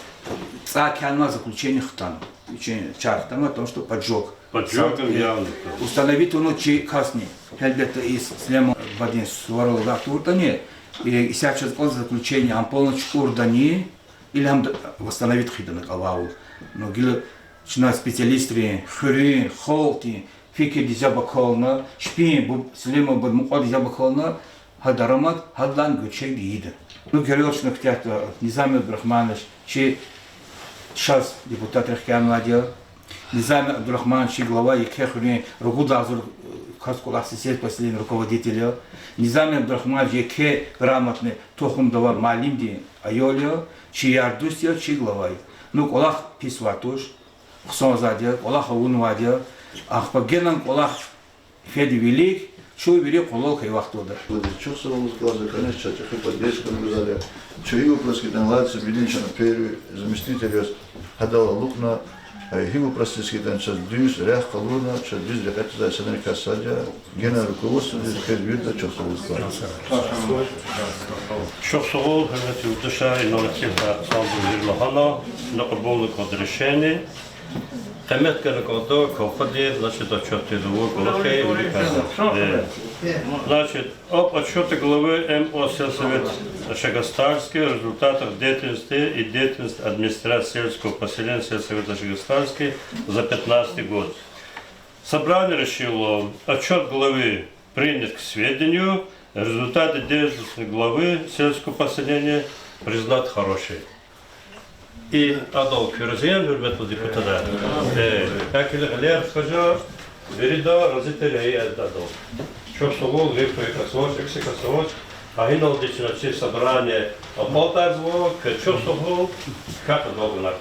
цӀай кянва заключение хтана. Вичин чар хтана, потому что поджог. Поджог, э, явно. Установить авуна чи касни. Гьелбетда, и Сулейман бадин суварал агакь тавуртӀани, э, исятда чаз кӀанзава заключение, ам полностью чукӀурдани, или гьам д-, восстановить хъийида на кӀавал. Ну, гила чна специалистрин, хуьруьн, халкьдин фикирдиз яб акална, чпин бу-, Сулейман бадин мукьвадиз яб акална, гьа дарамат гьадалайни гуьрчегди ийида. Ну, герел чна куьтягьда, Низами Абдурагьманович чи шаз депутатрихъ кӀелнавайди я. Низами Абдурагьманович чи глава, еке хуьруьн ругуд агъзур, э, кас кӀвалахзавай сельского поселения руководитель я. Низами Абдурагьманович еке грамотный тухумда авай муаллимдин аял я, чи яр-дуст я, чи глава я. Ну, кӀвалах писвай туш, хъсанзавайди я, кӀвалах авунвайди я, ахпа генани кӀвалах фейиди вилик, чун вири къулал хьайи вахтунда. Чухсагъул лугьуз кӀанзава, конечно, чаз чӀехи поддержка гузвайди я. Чун гьи вопрос хьайитӀани, лади, са бинин чна первый заместитель яз гьадал алукьна, гьи вопрос яз хьайитӀани чаз дуьз рехъ къалурна, чаз дуьз рекье тийизвай инсанрикай сад я, генани руководстводиз, квез вирида чухсагъул лугьуз кӀанзава. Чухсагъул, гьуьрметлу юлдашар, инал ихьтин хъсан вири лагьана, чна кьабулна кӀанда решение. Къимет гана кӀанда квахьди, значит, отчётдин лувур кӀвалахиз, вири кӀанда. Значит, об отчёте главы МО сельсовет Шагостарский о результатах деятельности и деятельности администрации сельского поселения сельсовета Шагостарский за пятнадцатый год. Собрание решило отчёт главы принять к сведению, результаты деятельности главы сельского поселения признать хорошие. И адал куьрезин, гьуьрметлу депутатар. Э, гьакӀни гъилер хкажа, вирида рази тир и адал. Чухсагъул, ви куь кас авач, эксик кас авач. Гьа гьиналди чна чи собрание акьалтӀарзава, квез чухсагъул, квехъ адал гана.